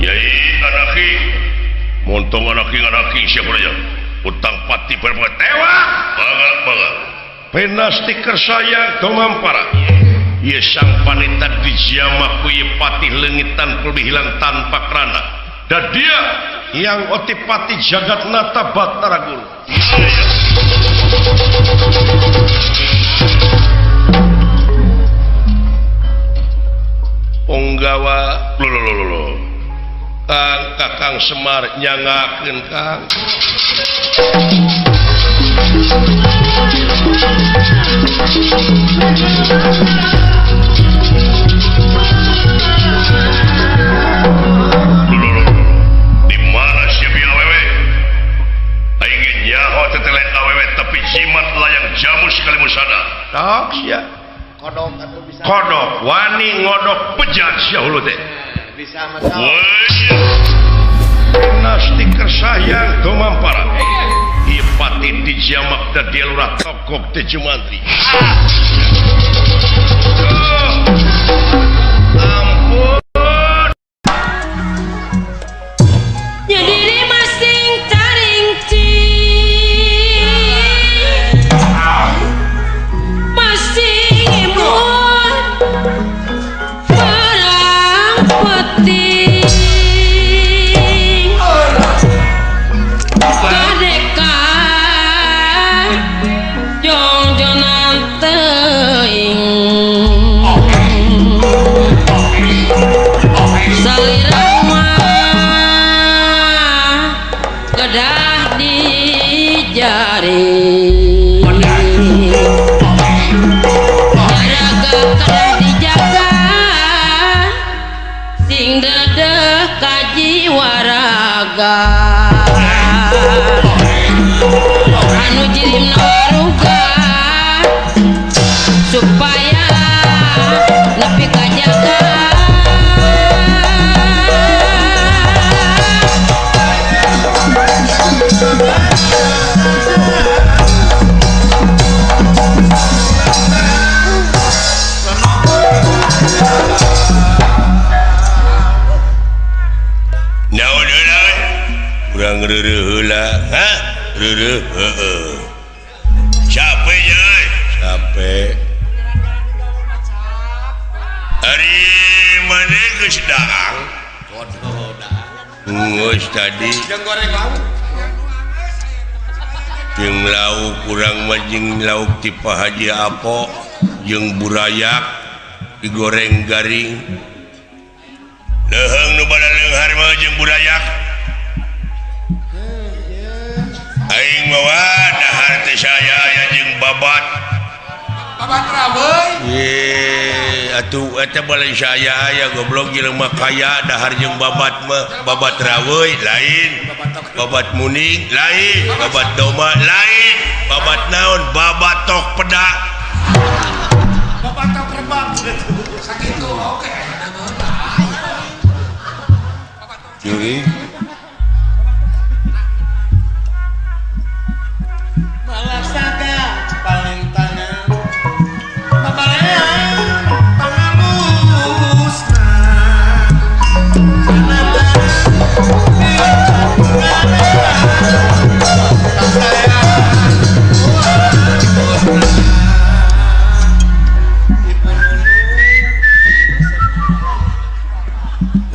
yai anaki, montong anaki anaki siapa aja, utang pati berbuat tewa, banget banget. Penasti kersayang tumampara. Ye sang panita dijamah ku ye patih leungit tanpa lebih hilang tanpa kerana. Dan dia yang otipati jagat nata Batara Guru. Punggawa lho. Kang Kakang Semar nyangakeun Kang. Di mana siap ieu awewe? Aing ge nyaho tetelet awewe tapi jimat layang jamus kali musada. Tok sia. Kodok atuh bisa. Kodok wani ngodok bejat sia hulu teh. Bisa mah. Nasti kersayang tumampara. Ieu pati dijamak da dia lurah tokok teh jumantri. Ampun. Nya diri masing taringci. Masing imut perang peti. Kadeka jongjonan teuing. Salira mah kedah dijari. Raga kedah dijaga sing dedeh kajiwa raga. Anu jirimna waruga supaya nepi kajaga. Naon heula we? Urang reureuh heula. Hah? Reureuh heueuh. Capek nya euy. Capek. Ari maneh geus daang? Kodo daang. Geus tadi. Jeung goreng lauk. Jeung lauk urang mah jeung lauk ti Pak Haji Apo jeung burayak digoreng garing. Leuheung nu bada leunghar mah jeung burayak. Aing mah dahar teh saya aya jeung babat. Babat raweuy. Ye, atuh eta balik saya aya goblok jelema kaya dahar jeung babat mah, babat raweuy lain, babat muning lain, babat domba lain, babat naon, babat tok peda. Babat tok rebak. Sakitu oke. Juri. Malah saga paling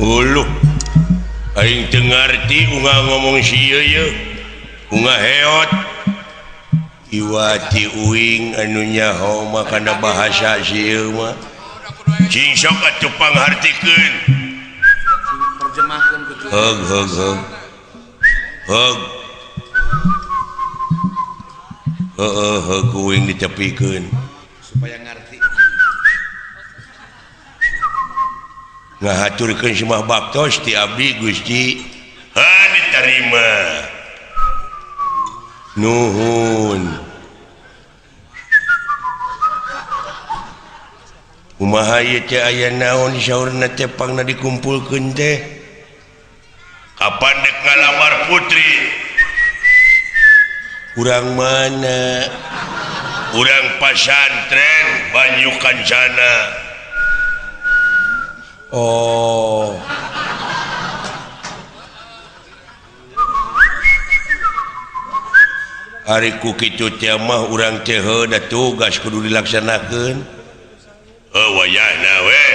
Uluh aing teu ngarti unga ngomong si ieu ye unga heot iwati uing anu nyaho mah kana bahasa si ieu mah cing sok atuh panghartikeun terjemahkeun ku heug heug heug heug heeh heug uing ditepikeun supaya ngarti ngahaturkeun semah baktos ti abdi Gusti ha diterima nuhun kumaha ieu teh aya naon saurna teh pangna dikumpulkeun teh kapan dek ngalamar putri urang mana urang pasantren Banyu Kancana. Oh ari ku kitu teh mah urang teh heuh da tugas kudu dilaksanakeun heuh wayahna we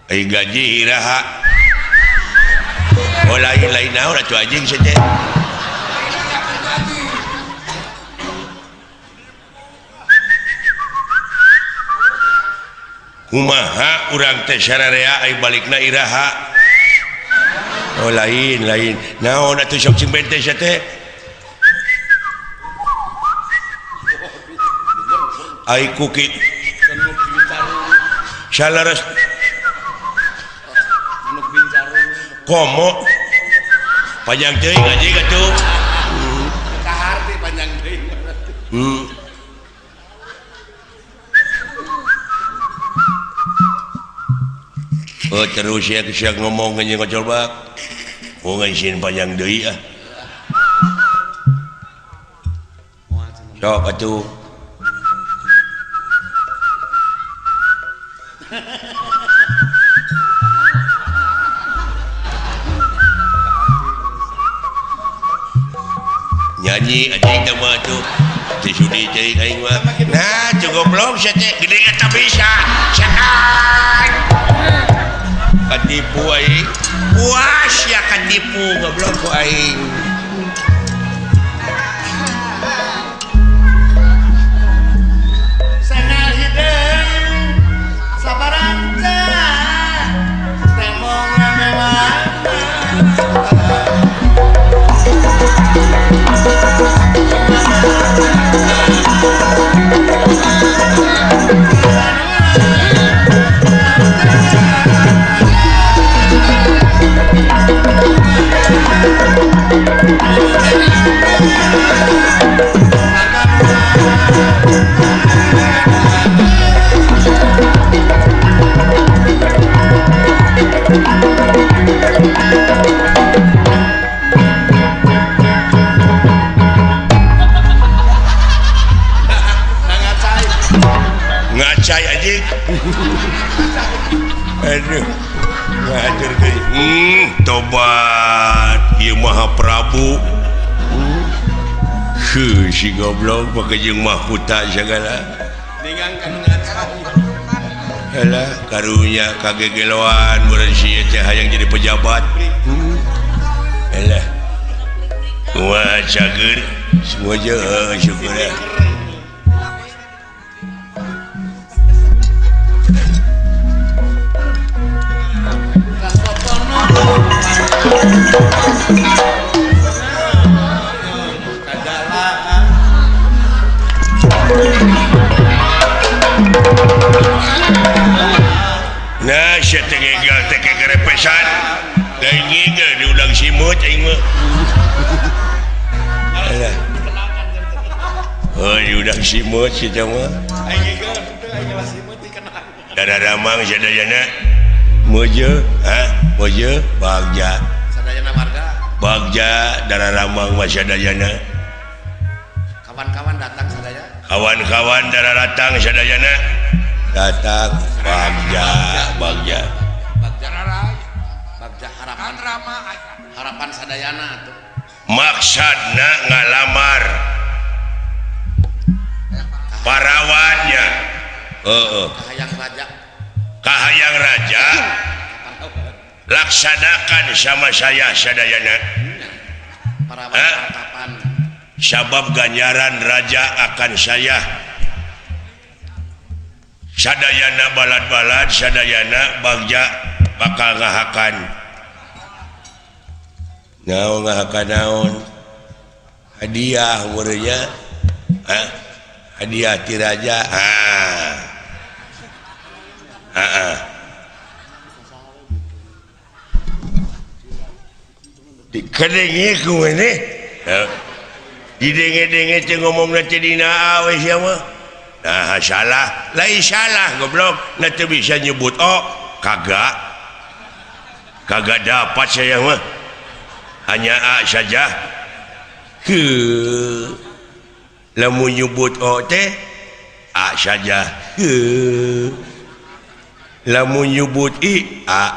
ai gaji iraha oh lain lain naon atuh anjing sia teh kumaha urang teh sararea ai balikna iraha oh lain lain naon atuh sok cing bente sia teh ai ku kitu salaras komo panjang teuing anjing atuh kaharti panjang teuing oh terus ya siang ngomong anjing ngocol bak oh ngaisin panjang deui ah sok atuh nyanyi anjing teh mah atuh teu sudi teuing aing mah nah cukup goblok sia teh gede eta bisa setan katipu aing puas ya katipu goblok ku aing sangal hideung sabaranca temong mewah Ngacai anjing. Aduh. Ngatur deui. Tobat ieu Maha Prabu. Heuh si goblok pake jeung mahkota sagala. Ningang kanu ngacai. Halah karunya kagegeloan meureun si teh hayang jadi pejabat. Halah. Kumaha cager semua je syukur. Nah, sia teh ngegal teh kegerepesan. Lain ngigal diundang simut aing mah. Alah. Oh, diundang simut si teh mah. Aing ngigal teh aing lah simut dikenal. Daramang sadayana. Mojo, ha? Mojo Bagja. Sadayana warga. Bagja Dararamang mah sadayana. Kawan-kawan datang sadaya. Kawan-kawan dararatang sadayana. Datang Bagja, Bagja. Bagja Bagja harapan harapan sadayana atuh. Maksudna ngalamar parawannya. Heeh. Kahayang raja. Kahayang raja laksanakan sama saya sadayana. Para kapan? Sabab ganjaran raja akan saya sadayana balad-balad sadayana bagja bakal ngahakan. Naon ngahakan naon? Hadiah meureunnya. Hah? Hadiah ti raja. Ah. Heeh. Dikadenge ku maneh. Didenge-denge teh ngomongna teh dina awe sia mah. Nah salah, lain salah goblok, na teu bisa nyebut oh kagak. Kagak dapat saya mah. Hanya A saja. Heuh. Lamun nyebut O teh A saja. Heuh. Lamun nyebut I A.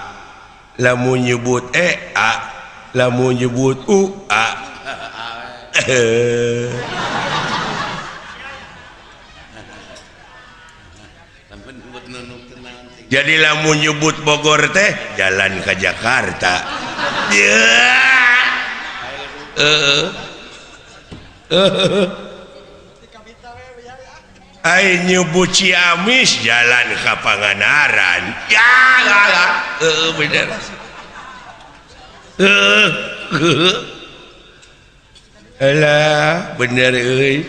Lamun nyebut E A. Lamun nyebut U A. Jadi lamun nyebut Bogor teh jalan ke Jakarta. Ai nyebut Ciamis jalan ke Pangandaran. Ya lah, bener. Alah, bener euy.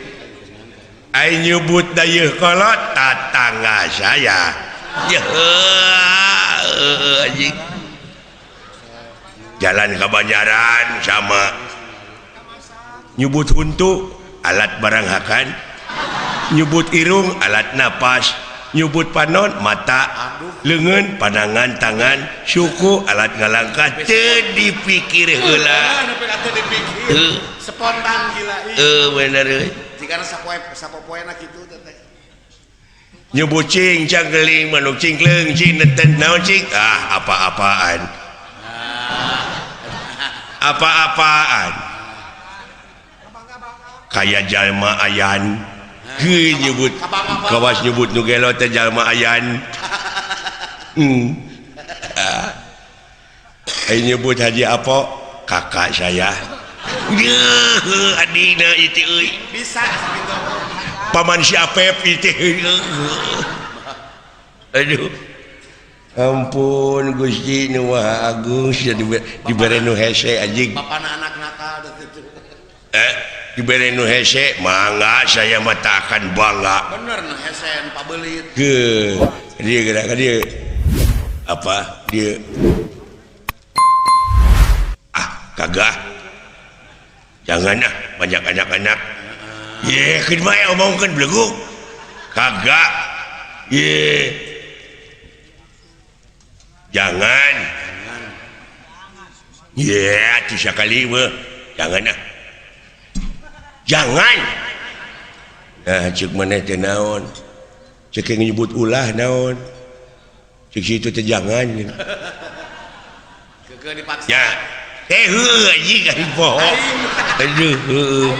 Ai nyebut Dayeuhkolot tatangga saya. Ya, anjing. Jalan ke Banjaran sama. Nyebut huntu alat barang hakan. Nyebut irung alat napas. Nyebut panon mata, leungeun pandangan tangan, suku alat ngalangkah teu dipikir heula. Spontan gila. Bener euy. Jigana sapopoena kitu teh. Nyebut cing cangkeling manuk cingkleung cing neten naon cing? Ah, apa-apaan. Apa-apaan. Kaya jalma ayan. Heuh nyebut kawas nyebut nu gelo teh jalma ayan. Ai nyebut Haji Apo kakak saya. Yeuh adina ieu euy. Bisa sakitu. Paman si Apep ieu. Aduh. Ampun Gusti nu Maha Agung sia dibere nu hese anjing. Bapana anak nakal teh. Dibere nu hese mangga saya mah tak akan bangga. Bener nu hese nu pabelit. Heuh, dia gerak dia. Apa? Dia. Ah, kagak. Jangan ah, banyak anak-anak. Ye, keun bae omongkeun beleguk. Kagak. Ye. Jangan. Ye, atuh sakali mah. Jangan ah. Jangan. Nah, cek maneh teh naon? Cek nyebut ulah naon? Cek situ teh jangan. Keukeuh dipaksa. Ya. Heuh anjing aing poho. Aduh heuh.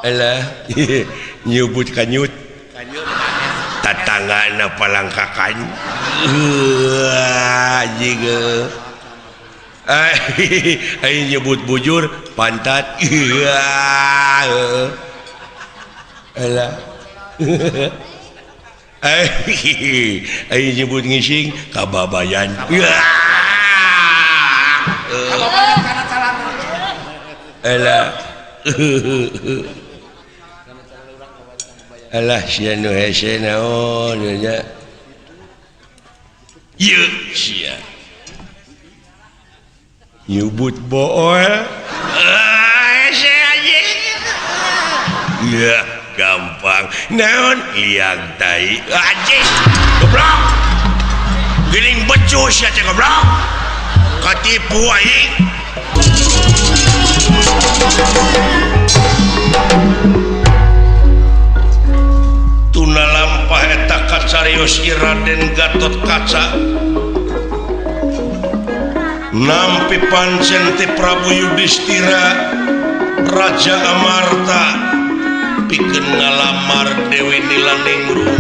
Alah, nyebut kanyut. Kanyut tatanggana palangkakan. Heuh anjing. Aing nyebut bujur pantat. Alah. Aing nyebut ngising kababayan. Kababayan kana calana. Alah. Alah sia nu hese naon nya. Ieu sia. Nyebut bool. Hese anjing. Ya gampang. Naon liang tai. Anjing. Goblok. Geuning becus sia teh goblok. Katipu aing. Tuna lampah eta kacarios Raden Gatot Kaca. Nampi pancen ti Prabu Yudhistira Raja Amarta pikeun ngalamar Dewi Nilaningrum.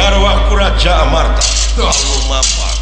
Diarwah ku Raja Amarta. Lumampah.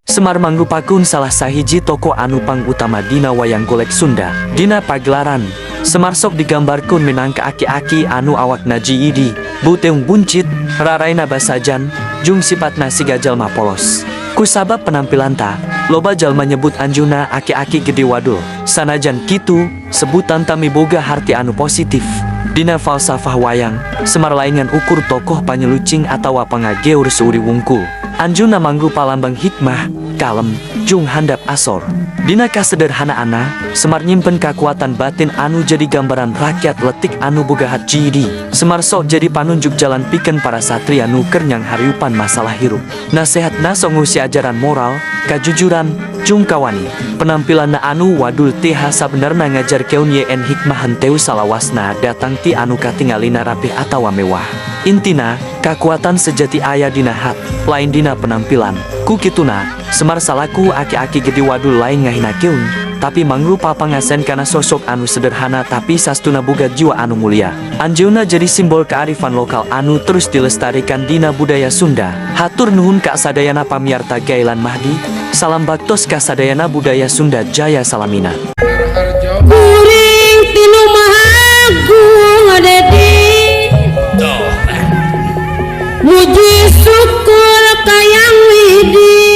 Semar mangrupakeun salah sahiji tokoh anu pangutama dina wayang golek Sunda. Dina pagelaran, Semar sok digambarkeun minangka aki-aki anu awakna jiidi, beuteung buncit, raraina basajan, jeung sipatna siga jalma polos. Kusabab penampilan ta, loba jalma nyebut anjeunna aki-aki gede wadul. Sanajan kitu, sebutan ta miboga harti anu positif. Dina falsafah wayang, Semar lain ngan ukur tokoh panyelucing atawa pangageur seuri wungkul. Anjeunna mangrupa lambang hikmah, kalem, jeung handap asor. Dina kasederhanaanna, Semar nyimpen kakuatan batin anu jadi gambaran rakyat letik anu boga hatji. Semar sok jadi panunjuk jalan pikeun para satria nu keur nyanghareupan masalah hirup. Nasehatna sok ngeusi ajaran moral, kajujuran, jeung kawani. Penampilanna anu wadul teh sabenerna ngajarkeun yen hikmah henteu salawasna datang ti anu katingalina rapih atawa mewah. Intina, kakuatan sejati aya dina hat, lain dina penampilan. Ku kituna, Semar salaku aki-aki gede wadul lain ngahinakeun, tapi mangrupa pangasen kana sosok anu sederhana tapi sastuna boga jiwa anu mulia. Anjeunna jadi simbol kearifan lokal anu terus dilestarikan dina budaya Sunda. Hatur nuhun ka sadayana pamiarta Gailan Mahdi, salam baktos ka sadayana budaya Sunda jaya salamina. Harjo. Kuring ti Nu Maha Agung Dedi. Tuh. Muji syukur ka Yang Widi.